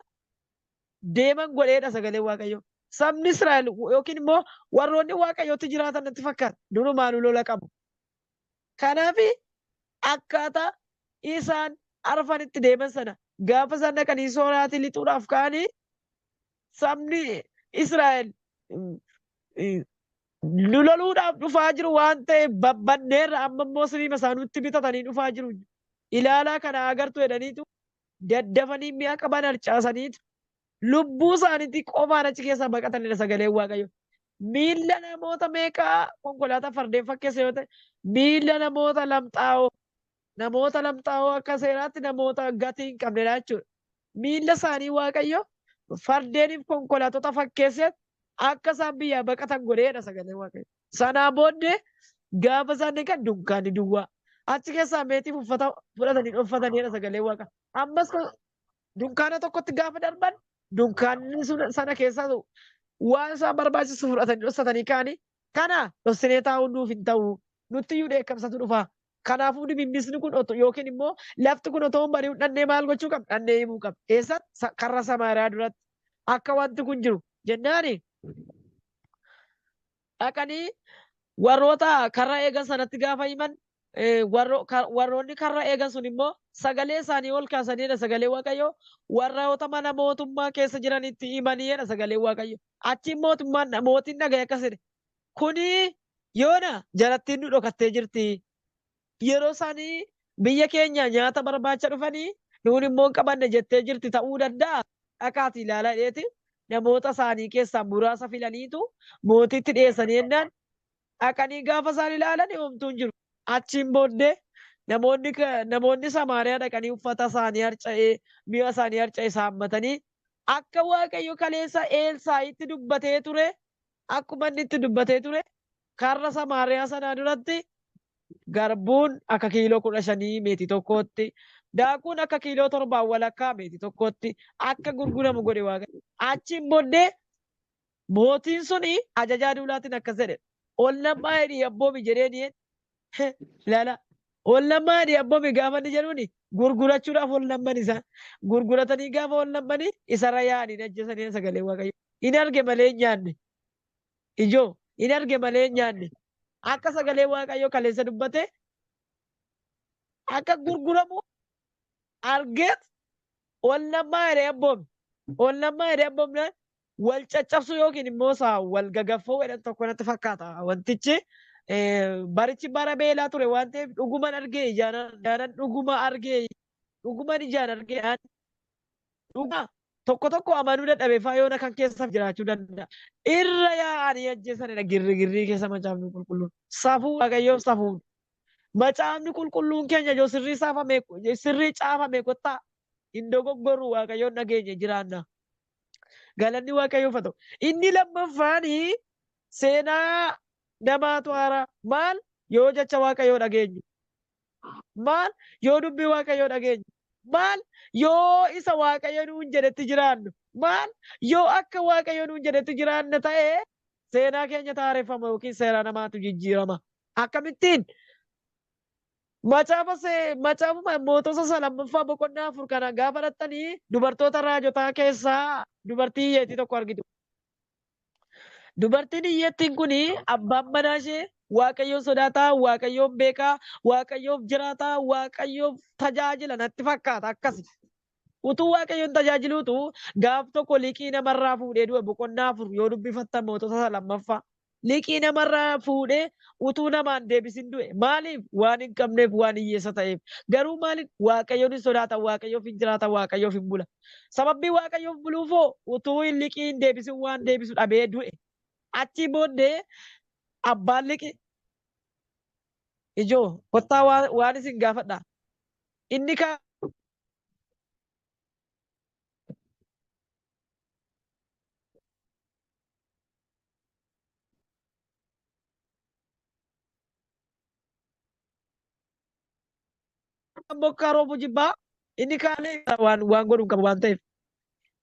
deeman godheedha sagalee Waaqayyoo. Sabni Israa'el yookiin immoo warroonni Waaqayyootti jiraatan natti fakkaata. Durumaanuu lola qabu. Kanaaf akkaataa isaan arfanitti deeman sana gaafa isaan dhaqanii Sooriyaatti lixuudhaaf ka'anii sabni Israa'el nu loluudhaaf dhufaa jiru waan ta'eef babbanneerra amma immoo siriima isaanutti bitatanii dhufaa jiru. Ilaalaa kana agartu jedhaniitu daddafanii mi'a qaban harcaasaniitu lubbuu isaaniitti qofaan achi keessaa baqatanidha sagaleen Waaqayyo. Miilla namoota meeqaa konkolaataa fardeen fakkeessa yoo ta'e miilla namoota lamxaa'oo akka seeraatti namoota gatii hin qabnedha jechuudha. Miilla isaanii Waaqayyo fardeeniif konkolaattota fakkeessee akka isaan biyyaa baqatan godheedha sagaleen Waaqayyo. Sanaa booddee gaafa isaan dhaqan dunkaanni duwwaa. Achi keessaa meetiif uffata fudhatanii uffatanidha sagaleen Waaqayyo. Ammas dunkaana tokkotti gaafa darban dunkaanni sana keessaa waan isaan barbaachisu fudhatanii dhoksatanii ka'anii kana dhoksinee taa'uun nuuf hin ta'u. Nutti iyyuu dheekkamsatu dhufa. Kanaafuu dimimmisni kun yookiin immoo lafti kun otoo hin bari'u dhannee maal gochuu qabna? Dhannee himuu qabna. Eessatti? Karra Samaariyaa duratti akka wanti kun jiru jennaani dhaqanii warroota karra eegan sanatti gaafa himan warroonni karra eegan sun immoo sagalee isaanii ol kaasaniidha sagalee Waaqayyoo warroota mana mootummaa keessa jiranitti himaniidha sagalee Waaqayyoo. Achiin mootummaan mootiin dhagaye akkas jedhe. Kuni yoona jarattiin nu dhokattee jirti. Yeroo isaanii biyya keenya nyaata barbaacha dhufanii nuun immoo hin qabanne jettee jirti ta'uu danda'a. Dhaqaatii ilaalaa jedheeti namoota isaanii keessaa muraasa filaniitu mootiitti dhiyeessanii jennaan dhaqanii gaafa isaan ilaalan homtuu hin jiru. Achiin booddee namoonni Samaariyaa dhaqanii uffata isaanii harca'ee mi'a isaanii harca'e saammatanii akka Waaqayyo kaleessa Elsaa'itti dubbatee ture akkuma inni itti dubbatee ture karra Samaariyaa sanaa duratti garbuun akka kiiloo 15 meetii tokkootti daakuun akka kiiloo 7 walakkaa meetii tokkootti akka gurguramu godhe Waaqayyo. Achiin booddee mootiin suni ajajaa duulaatiin akkas jedhe. Ol nammaa jedhii abboomi jedheeni ilaala. Ol nammaa jedhii abboomi gaafa inni jedhuuni gurgurachuudhaaf ol namman isaan. Gurguratanii gaafa ol nammanii isarra yaa'anii ajjeesanii sagalee Waaqayyo. Hin arge malee hin nyaanne. Ijoo hin arge malee hin nyaanne. Akka sagalee Waaqayyoo kaleessa dubbate akka gurguramu argeet ol nammaa jedhee abboome. Ol nammaa jedhee abboomnaan wal caccabsuu yookiin immoo isaa wal gagaffoo jedhan tokko natti fakkaata. Wantichi barichi bara beelaa ture waan ta'eef dhuguman argee ijaanan dhuguma argee dhuguman ijaan argee dhuguma tokko tokko amanuu dadhabe faa yoona kan keessa jiraachuu danda'a. Irra yaa'anii ajjeesanidha girri girrii keessa macaafni qulqulluun. Safuu Waaqayyoof safuu. Macaafni qulqulluun keenya yoo sirrii saafame sirrii caafame kottaa hin dogoggoru Waaqayyoon dhageenye jiraanna. Galanni Waaqayyoof haa ta'u. Inni lammaffaan seenaa namaatu haaraa. Maal yoo jecha Waaqayyoo dhageenyu? Maal yoo dubbii Waaqayyoo dhageenyu? Maal yoo isa Waaqayyo nuun jedhetti jiraannu? Maal yoo akka Waaqayyo nuun jedhetti jiraanna ta'e seenaa keenya taareffama yookiin seera namaatu jijjiirama. Akkamittiin? Macaafa macaafuma mootota isa lammaffaa boqonnaa 4 kana gaafa dhattanii dubartoota raajotaa keessaa dubartii hiyyeettii tokko argitu. Dubartiin hiyyeettiin kun abbaan manaa ishee Waaqayyoon sodaataa, Waaqayyoon beekaa, Waaqayyoof jiraataa, Waaqayyoof tajaajila natti fakkaata akkasi. Utuu Waaqayyoon tajaajiluutu gaaf tokko liqii namarraa fuudhee du'e boqonnaa 4 yoo dubbifattan mootota isa lammaffaa. Liqii namarraa fuudhee utuu namaan deebisin du'e. Maaliif? Waan hin qabneef, waan hiyyeessa ta'eef. Garuu maaliif? Waaqayyoon hin sodaata, Waaqayyoof hin jiraata, Waaqayyoof hin bula. Sababbii Waaqayyoof buluufoo utuu hin liqii hin deebisin waan deebisu dhabee du'e. Achii booddee abbaan liqii ijoo kottaa waan isin gaafadha. Inni kaan bokkaa roobu jibbaa inni kaan waan godhu hin qabu waan ta'eef.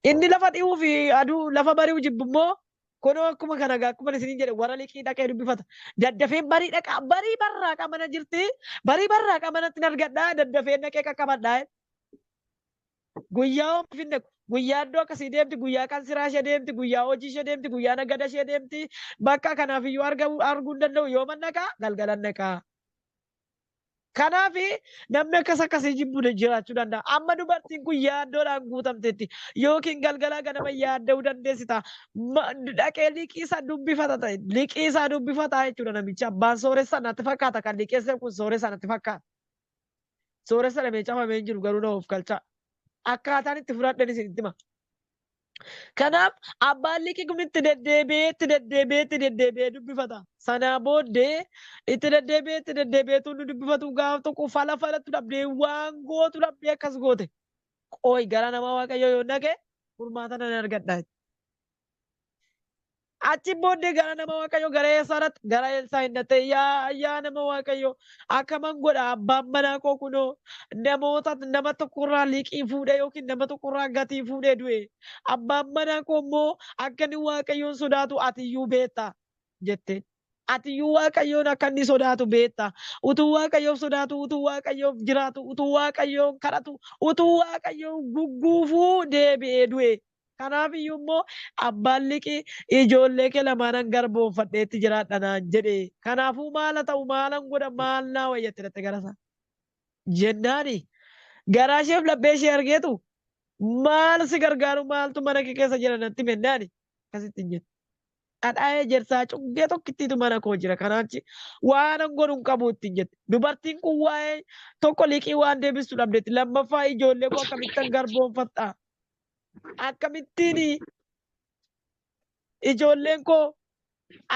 Inni lafa dhi'uu fi aduu lafa bari'u jibbu immoo kunoo akkuma kana gaa akkuma isiniin jedhe warra liqii dhaqee dubbifata. Daddafeen barii dhaqaa barii barraaqa mana jirti barii barraaqa manatti hin argadhaa daddafeen dhaqee qaqqabadhaa. Guyyaa homaa hin dhaqu. Guyyaa iddoo akkasii deemti, guyyaa qansiraa ishee deemti, guyyaa hojii ishee deemti, guyyaa nagada ishee deemti. Bakka kanaaf iyyuu arguu hin danda'u. Yooman dhaqaa? Galgalan dhaqaa. Kanaaf namni akkas akkasii jibbu jiraachuu danda'a. Amma dubartiin kun yaaddoodhaan guutamteetti yookiin galgalaa ganama yaadda'uu dandeessi ta'a. Dhaqee liqii isaa dubbifata ta'e liqii isaa dubbifata jechuudha namichi abbaan sooressa natti fakkaata kan liqeesse kun sooressa natti fakkaata. Sooressa dhamee cafamee hin jiru garuu na of galchaa. Akkaataan itti fudhadhan isin itti hima. Kanaaf abbaan liqii kun itti deddeebi'ee itti deddeebi'ee itti deddeebi'ee dubbifata. Sanaa booddee itti deddeebi'ee itti deddeebi'ee tunni dubbifatu gaaf tokko fala falattu dhabdee waan gootu dhabdee akkas goote. Qooyi gara nama Waaqayyoo yoo dhaqe furmaata nan argadha. Achi booddee gara nama Waaqayyoo gara eessaa dhaqxe? Gara Eelsaa hin dhaqxe. Yaa yaa nama Waaqayyoo akkaman godha abbaan manaa koo kunoo namoota nama tokkorraa liqii fuudhee yookiin nama tokkorraa gatii fuudhee du'e. Abbaan manaa koo immoo akka inni Waaqayyoon sodaatu atiyyuu beekta jetteen. Atiyyuu Waaqayyoon akka inni sodaatu beekta. Utuu Waaqayyoof sodaatu, utuu Waaqayyoof jiraatu, utuu Waaqayyoon kadhatu, utuu Waaqayyoon gugguufuu deebi'ee du'e. Kanaaf iyyuu immoo abbaan liqii ijoollee kee lamaanan garboomfadheetti jiraadha naan jedhe. Kanaafuu maala ta'u maalan godha maal naa wayyatti dhatte gara isaa. Jennaani garaa isheef laphee ishee argeetu maal si gargaaru maaltu mana kee keessa jira natti mennaani akkasitti hin jette. Dhadhaa ejersaa cuggee tokkittiitu mana koo jira kanaachi waanan godhu hin qabu ittiin jette. Dubartiin kun waa'ee tokko liqii waan deebistu dhabdeetti lammaffaa ijoollee koo akkamittan garboomfadha. Akkamittiin ijoolleen koo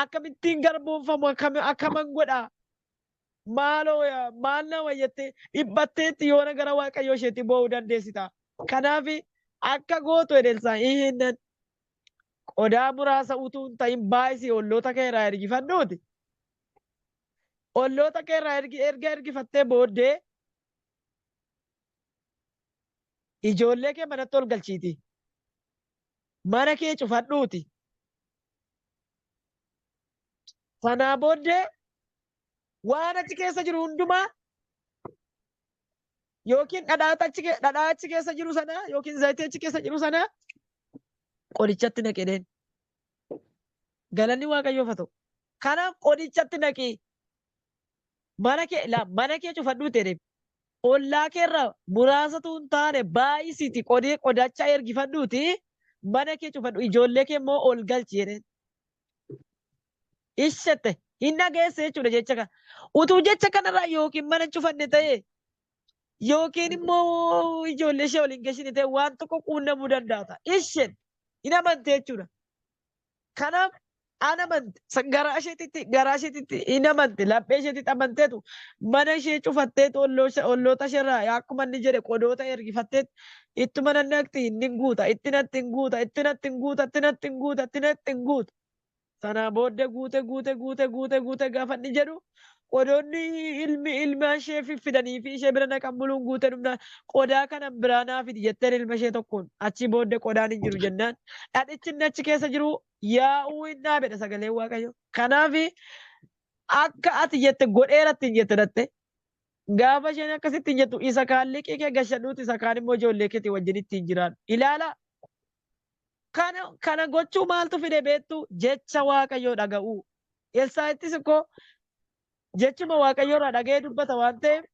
akkamittiin garboomfamu akkaman godha maaloo maal na wayyattee dhiphatteetti yoona gara Waaqayyoo isheetti boo'uu dandeessita. Kanaaf akka gootu edelsaa hihinnan qodaa muraasa utuu hin ta'in baay'isii olloota kee irraa ergifadhuuti. Olloota kee irraa erga ergifattee booddee ijoollee kee manatti ol galchiiti. Mana kee cufadhuuti. Sanaa booddee waan achi keessa jiru hundumaa yookiin dhadhaa achi keessa jiru sana yookiin zayitii achi keessa jiru sana qorichatti naqedheen. Galanni Waaqayyoof haa ta'u. Kanaaf qodichatti naqii mana kee laa mana kee cufadhuu ta'e ollaa keerraa muraasatu hin taane baay'isiiti qodee qodacha ergifadhuuti mana kee cufadhu ijoollee kee immoo ol galchi jedheen. Ishette hin dhageesse jechuudha jecha kana. Utuu jecha kanarraa yookiin mana cufanne ta'e yookiin immoo ijoollee ishee waliin gashine ta'e waan tokko quunnamuu danda'a ta'a. Isheen hin amante jechuudha. Kanaaf an amante garaa isheetitti hin amante laphee isheetitti amanteetu mana ishee cufatteetu olloota isheerraa akkuma inni jedhe qodoota ergifatteet ittuma nannaqxi inni hin guuta itti natti hin guuta itti natti hin guuta itti natti hin guuta itti natti hin guuta. Sanaa booddee guute guute guute guute guute gaafa inni jedhu qodoonni ilmi ilma ishee fiffidanii fi ishee bira naqan muluun guute dhumna qodaa kanan biraa naa fidi jetteen ilma ishee tokkoon achii booddee qodaan hin jiru jennaan dhadhichi inni achi keessa jiru yaa'uu hin dhaabedha sagaleen Waaqayyo. Kanaaf akka ati jette godheera ittiin jette dhatte gaafa isheen akkasitti hin jettu isa kaan liqii kee gashadhuuti isa kaan immoo ijoollee keetii wajjin ittiin jiraadhu. Ilaala Kana gochuu maaltu fide beektu? Jecha Waaqayyoo dhaga'uu. Elsaa'ittis ikkoo jechuma Waaqayyoo irraa dhaga'ee dubbata waan ta'eef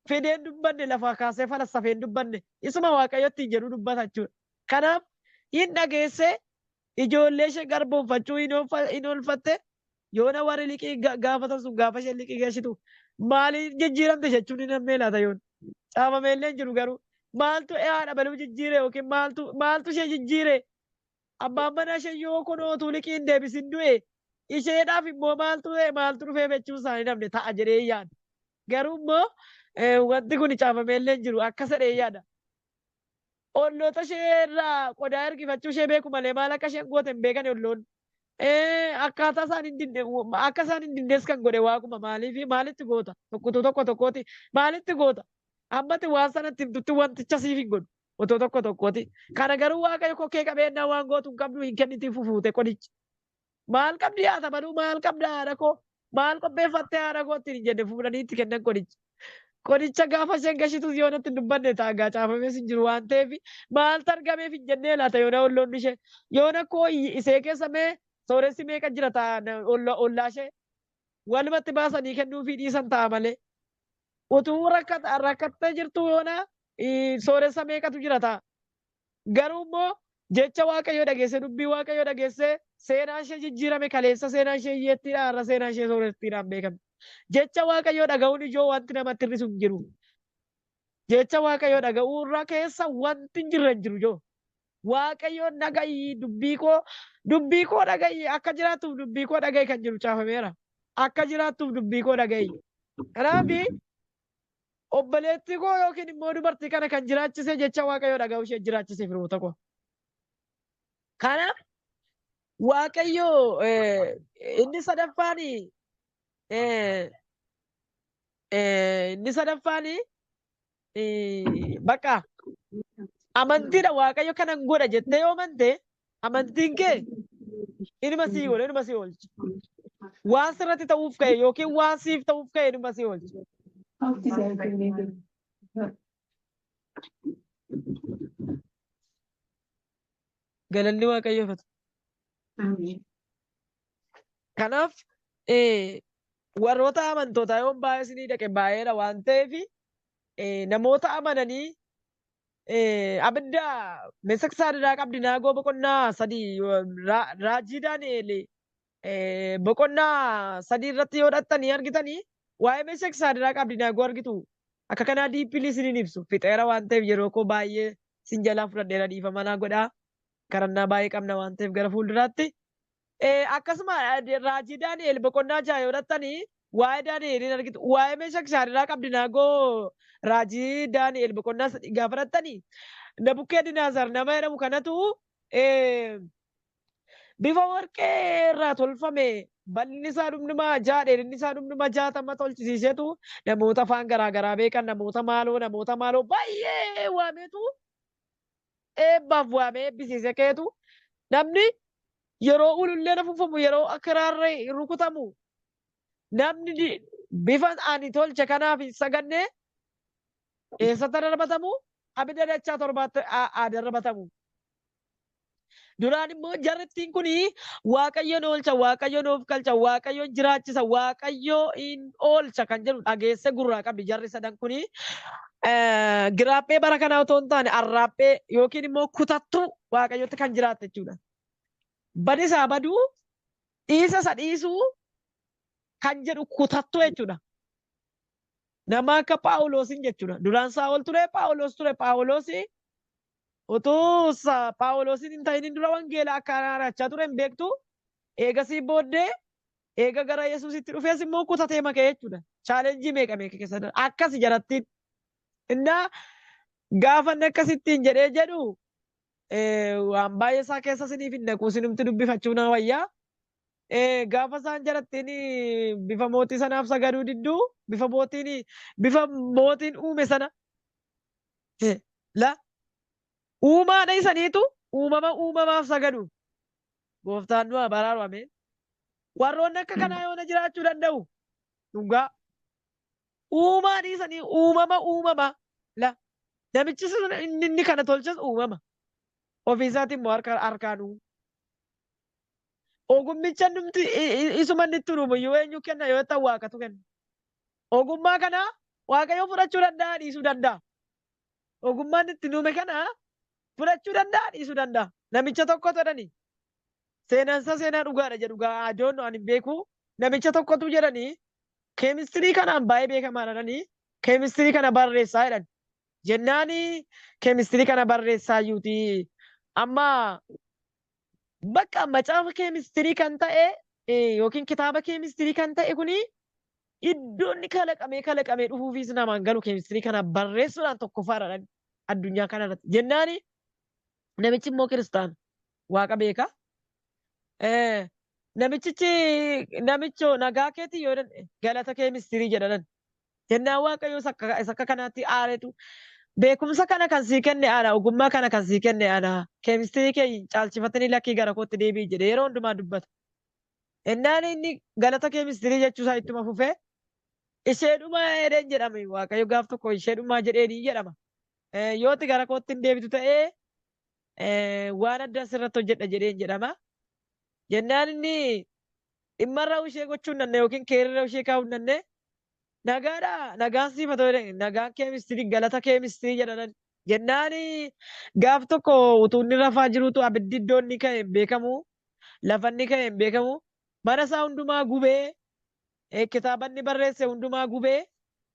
fideen dubbanne lafaa kaasee falassafee hin dubbanne isuma Waaqayyo ittiin jedhu dubbata jechuudha. Kanaaf hin dhageessee ijoollee ishee garboomfachuu hin oolfatte yoona warri liqii gaafatan sun gaafa isheen liqii gashitu maaliin jijjiiramte jechuun hin hammee laata yoon caafamee illee hin jiru garuu maaltu haadha baluu jijjiire yookiin maaltu ishee jijjiire abbaan manaa ishee yoo kunootuu liqii hin deebisin du'e isheedhaaf immoo maaltu ta'e maaltu dhufee jechuun isaanii namne ta'a jedhee yaada. Garuu immoo wanti kun caafamee illee hin jiru akka sadhee yaada. Olloota ishee irraa qodaa ergifachuu ishee beeku malee maal akka isheen goote hin beekan olloonni. Akkaataa isaan hin dinne akka isaan hin dinnes kan godhe waaquma maaliif maalitti goota tokkotu tokko tokkooti maalitti goota ammati waan sanatti himtutti wanticha siif hin godhu otoo tokko tokkooti. Kana garuu waaqayyo kokkee qabeennaa waan gootu hin qabdu hin kennitii fufuute qodicha. Maal qabdi haata baluu maal qabda haadha koo maal qopheeffattee haadha koo ittiin hin jenne fuudhanii itti kennan qodicha. Qodicha gaafa isheen gashitus yoo natti hin dubbanne ta'a gaa caafamees hin jiru waan ta'eef maaltu argameef hin jennee laata yoona olloonni ishee yoona koo isee keessa mee sooressi meeqa jira ta'a ollaa ishee walumatti baasanii kennuufii dhiisan ta'a malee utuu rakkattee jirtu yoona sooressa meeqatu jira ta'a. Garuu immoo jecha Waaqayyoo dhageessee dubbii Waaqayyoo dhageessee seenaan ishee jijjiirame kaleessa seenaan ishee hiyyeettiidha har'a seenaan ishee soorettiidhaan beekamte. Jecha Waaqayyoo dhaga'uun ijoo wanti namatti hir'isu hin jiru. Jecha Waaqayyoo dhaga'uu irraa keessa wanti hin jirre hin jiru ijoo. Waaqayyoon dhaga'i dubbii koo dhaga'i akka jiraattuuf dubbii koo dhaga'i kan jiru caafameera. Akka jiraattuuf dubbii koo dhaga'i. Kanaaf obboleettii koo yookiin immoo dubartii kana kan jiraachise jecha Waaqayyoo dhaga'uu ishee jiraachise firoota koo. Kanaaf Waaqayyo inni sadaffaan inni sadaffaan bakka amantiidha Waaqayyo kanan godha jettee yoo amante amantiin kee inuma sii godha inuma sii oolcha. Waan sirratti ta'uuf ka'e yookiin waan siif ta'uuf ka'e inuma sii oolcha. Galanni Waaqayyoof haa ta'u. Kanaaf warroota amantootaa yoon baay'ee isinii dhaqe baay'eedha waan ta'eef namoota amananii abidda Mesak Saadiraa qabdi naagoo boqonnaa 3 raajii Daani'eel boqonnaa 3 irratti yoo dhattanii argitanii waa'ee Mesak Saadiraa qabdi naagoo argitu. Akka kanaa diippilii isiniin ibsu fixeera waan ta'eef yeroo koo baay'ee sin jalaa fudhadheera dhiifama naa godhaa. Kadhannaa baay'ee qabna waan ta'eef gara fuulduraatti. Akkasuma raajii Daani'eel boqonnaa 6 yoo dhattanii waa'ee Daani'eeliin argitu. Waa'ee Meeshak Saadiraa qabdi naagoo raajii Daani'eel boqonnaa 3 gaafa dhattanii Nabukkeedinaazar nama jedhamu kanatu bifa warqee irraa tolfame bal'inni isaa dhumdhuma 6 dheerinni isaa dhumdhuma 60 tolchisiiseetu namoota afaan garaa garaa beekan namoota maaloo baay'ee waameetu eebbaaf waamee eebbisiise keetu namni yeroo ululleen afuufamu yeroo kiraarri rukutamu namni bifa ani tolche kanaaf hin saganne eessatti darbatamu abidda dachaa torbaatti haa darbatamu. Duraan immoo jarrittiin kun Waaqayyoon oolcha, Waaqayyoon of galcha, Waaqayyoon jiraachisa, Waaqayyoo in oolcha kan jedhu dhageesse gurraa qabdi jarri sadan kun. Giraaphee bara kanaa otoo hin taane arraaphee yookiin immoo kutattuu Waaqayyotti kan jiraatte jechuudha. Badisaa baduu, dhiisa isa dhiisuu kan jedhu kutattuu jechuudha. Nama akka Phaawulosin jechuudha. Duraan Saa'ol ture, Phaawulos ture. Phaawulos utuu Phaawulosin hin ta'in dura wangeela akka araarachaa ture hin beektu. Eegasii booddee eega gara Yesuusitti dhufees immoo kutatee makee jechuudha. Chaalenjii meeqa meeqa keessa darbe. Akkasi jarattiin. Innaa gaafa inni akkasittiin jedhee jedhu waan baay'ee isaa keessa isiniif hin naqu, isinumti dubbifachuu na wayyaa. Gaafa isaan jarattiin bifa mootii sanaaf sagaduu didduu, bifa mootiin bifa mootiin uume sana la uumaadha isaniitu uumama uumamaaf sagadu. Gooftaan nu haa baraaru, ameen. Warroonni akka kanaa yoona jiraachuu danda'u. Dhugaa. Uumaa dhiisanii uumama uumama la namichi sun inni kana tolches uumama. Ofii isaatiin immoo harka harkaan uume. Ogummicha numti isuma inni itti uumu iyyuu eenyu kenna yoo ta'u Waaqatu kenna. Ogummaa kana Waaqayyo fudhachuu danda'a, dhiisuu danda'a. Ogummaan itti uume kana fudhachuu danda'a, dhiisuu danda'a. Namicha tokkotu jedhani seenaansa seenaa dhugaadha jedhu gaa adoon ani hin beeku. Namicha tokkotu jedhanii keemistirii kanaan baay'ee beekamaa jedhanii keemistirii kana barreessaa jedhan. Jennaani keemistirii kana barreessaa iyyuuti. Amma bakka macaafa keemistirii kan ta'e yookiin kitaaba keemistirii kan ta'e kuni iddoo inni kalaqamee kalaqamee dhufuufis namaan galu keemistirii kana barreessuudhaan tokkoffaadha addunyaa kanarratti. Jennaani namichi immoo kiristaana Waaqa beeka. Namichichi namicho nagaa keetii yoo jedhan galata keemistirii jedhan. Jennaan Waaqayyo isa akka kanaatti aaretu beekumsa kana kan sii kenne ana, ogummaa kana kan sii kenne ana, keemistirii kee hin caalchifatanii lakkii gara kootti deebi'i jedhe yeroo hundumaa dubbata. Innaan inni galata keemistirii jechuusaa ittuma fufee isheedhuma jedheen jedhame Waaqayyo gaaf tokko isheedhumaa jedheeni jedhama. Yooti gara kootti hin deebitu ta'ee waan addaa sirratti hojjedha jedheen jedhama. Jennaan inni dhimmarra ishee gochuun nanne yookiin keerra ishee kaa'uun nanne nagaadha nagaan siif haa ta'u jedhe nagaan keemistirii galata keemistirii jedhan. Jennaan gaaf tokko utuu inni rafaa jirutu abiddi iddoo inni ka'e hin beekamu, lafa inni ka'e hin beekamu, mana isaa hundumaa gubee, kitaaba inni barreesse hundumaa gubee,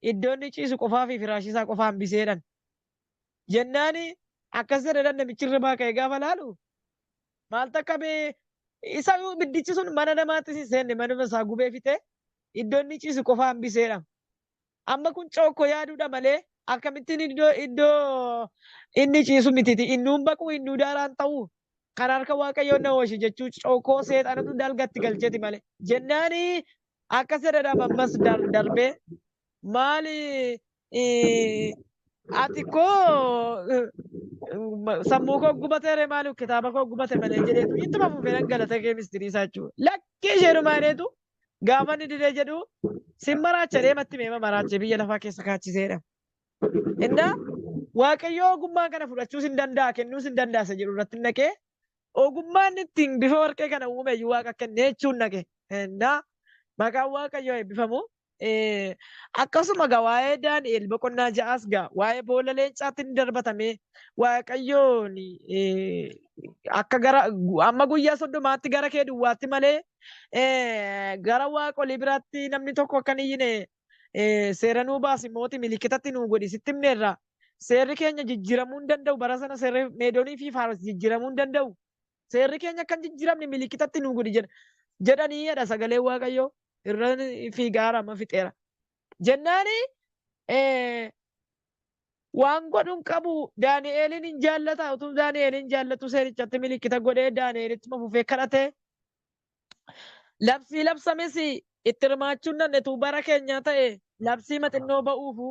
iddoo inni ciisu qofaa fi firaashii isaa qofaa hambiseedhan. Jennaan akkas jedhedhan namichi hirribaa ka'e gaafa laalu maal takka bee isa ibiddichi sun mana namaatti hin seenne, manuma isaa gubee fixe, iddoo inni ciisu qofaa hambiseedha. Amma kun cookko yaaduudha malee akkamittiin iddoo inni ciisu mititi innuun baqu innuu daaraan ta'u kan harka Waaqayyoon na oolche jechuu cookkoo seexanatu dalgatti galcheeti malee. Jennaani akkas jedhedha ammas darbee maali ati koo sammuu koo gubateere maali kitaaba koo gubate malee jedheetu ittuma fufee nan galata keemistirii isaa jechuudha. Lakkii isheedhumaa jedheetu gaafa inni didee jedhu sin maraacha deematti meema maraachee biyya lafaa keessa kaachiseedha. Innaa Waaqayyo ogummaa kana fudhachuus hin danda'a, kennuus hin danda'a isa jedhu irratti naqee ogummaan ittiin bifa warqee kana uume iyyuu Waaqa kenne jechuun naqe. Innaa maqaan Waaqayyoo eebbifamu. Akkasuma gaa waa'ee Daani'el boqonnaa 6s gaa waa'ee boolla leencaatti ni darbatame Waaqayyoon akka gara amma guyyaa 30tti gara kee duwwaatti malee gara waaqolii biraatti namni tokko akka hin iyyine seera nuu baasi mooti milikitatti nuu godhi sitti himneerra. Seerri keenya jijjiiramuu hin danda'u, bara sana seerri Meedonii fi Faares jijjiiramuu hin danda'u. Seerri keenya akka hin jijjiiramne milikitatti nuu godhi jedhanii jedha sagaleen Waaqayyoo. Irra fiigaara amma fixeera. Jennaani waan godhu hin qabu, Daani'eelin hin jaallata, utuu Daani'eelin jaallatu seerichatti milikita godhee Daani'eelitti fufee kadhate. Labsii labsames itti hirmaachuun nannetu bara keenyaa ta'e labsii maxinnoo ba'uufu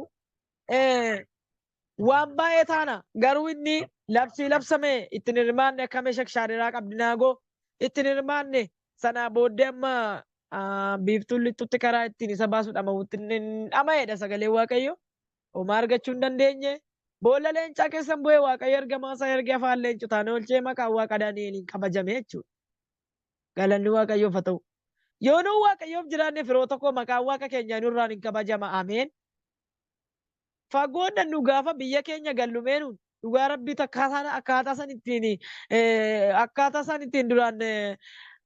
waan baay'ee taana, garuu inni labsii labsame ittiin hirmaanne akka meeshaa shaariraa qabdinaagoo ittiin hirmaanne. Sanaa booddee amma biiftuun lixxutti karaa ittiin isa baasuu dhama'utti dhama'edha sagalee Waaqayyo. Homaa argachuu hin dandeenye. Boolla leencaa keessan bu'ee Waaqayyo ergamaa isaa ergee afaan leencotaan oolchee maqaan Waaqa Daani'eliin kabajame jechuudha. Galanni Waaqayyoof haa ta'u. Yoo nu Waaqayyoof jiraanne firoota koo maqaan Waaqa keenyaa nurraan hin kabajama. Ameen. Fagoon nu gaafa biyya keenya gallu mee nuun dhugaa rabbii akkaataa san ittiin akkaataa san ittiin duraan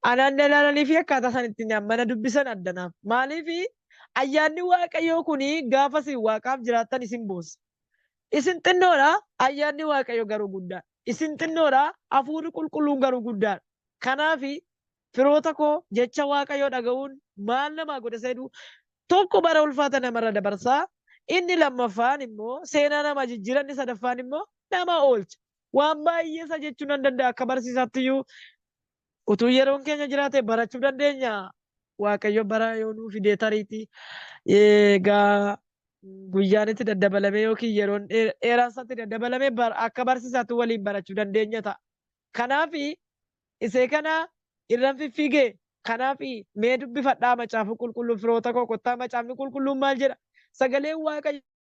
anaan ilaalanii fi akkaataa san ittiin mana dubbisan addanaaf. Maaliif ayyaanni Waaqayyoo kuni gaafa isin Waaqaaf jiraattan isin boossa. Isin xinnoodha, ayyaanni Waaqayyo garuu guddaadha. Isin xinnoodha, hafuurri qulqulluun garuu guddaadha. Kanaaf firoota koo jecha Waaqayyoo dhaga'uun maal namaa godha seedu tokko bara ulfaata namarra dabarsaa, inni lammaffaan immoo seenaa nama jijjiira, inni sadaffaan immoo nama oolcha. Waan baay'ee isa jechuu nan danda'a akka barsiisaatti iyyuu utuu yeroon keenya jiraate barachuu dandeenya. Waaqayyo bara yoo nuu fidee tariitii egaa guyyaan itti daddabalame yookiin yeroon dheeraan isaatti daddabalame akka barsiisaatti waliin barachuu dandeenya ta'a. Kanaaf isee kana irran fiffiigee kanaaf mee dubbifadhaa macaafa qulqulluu firoota koo kottaa. Macaafni qulqulluun maal jedha? Sagaleen Waaqayyo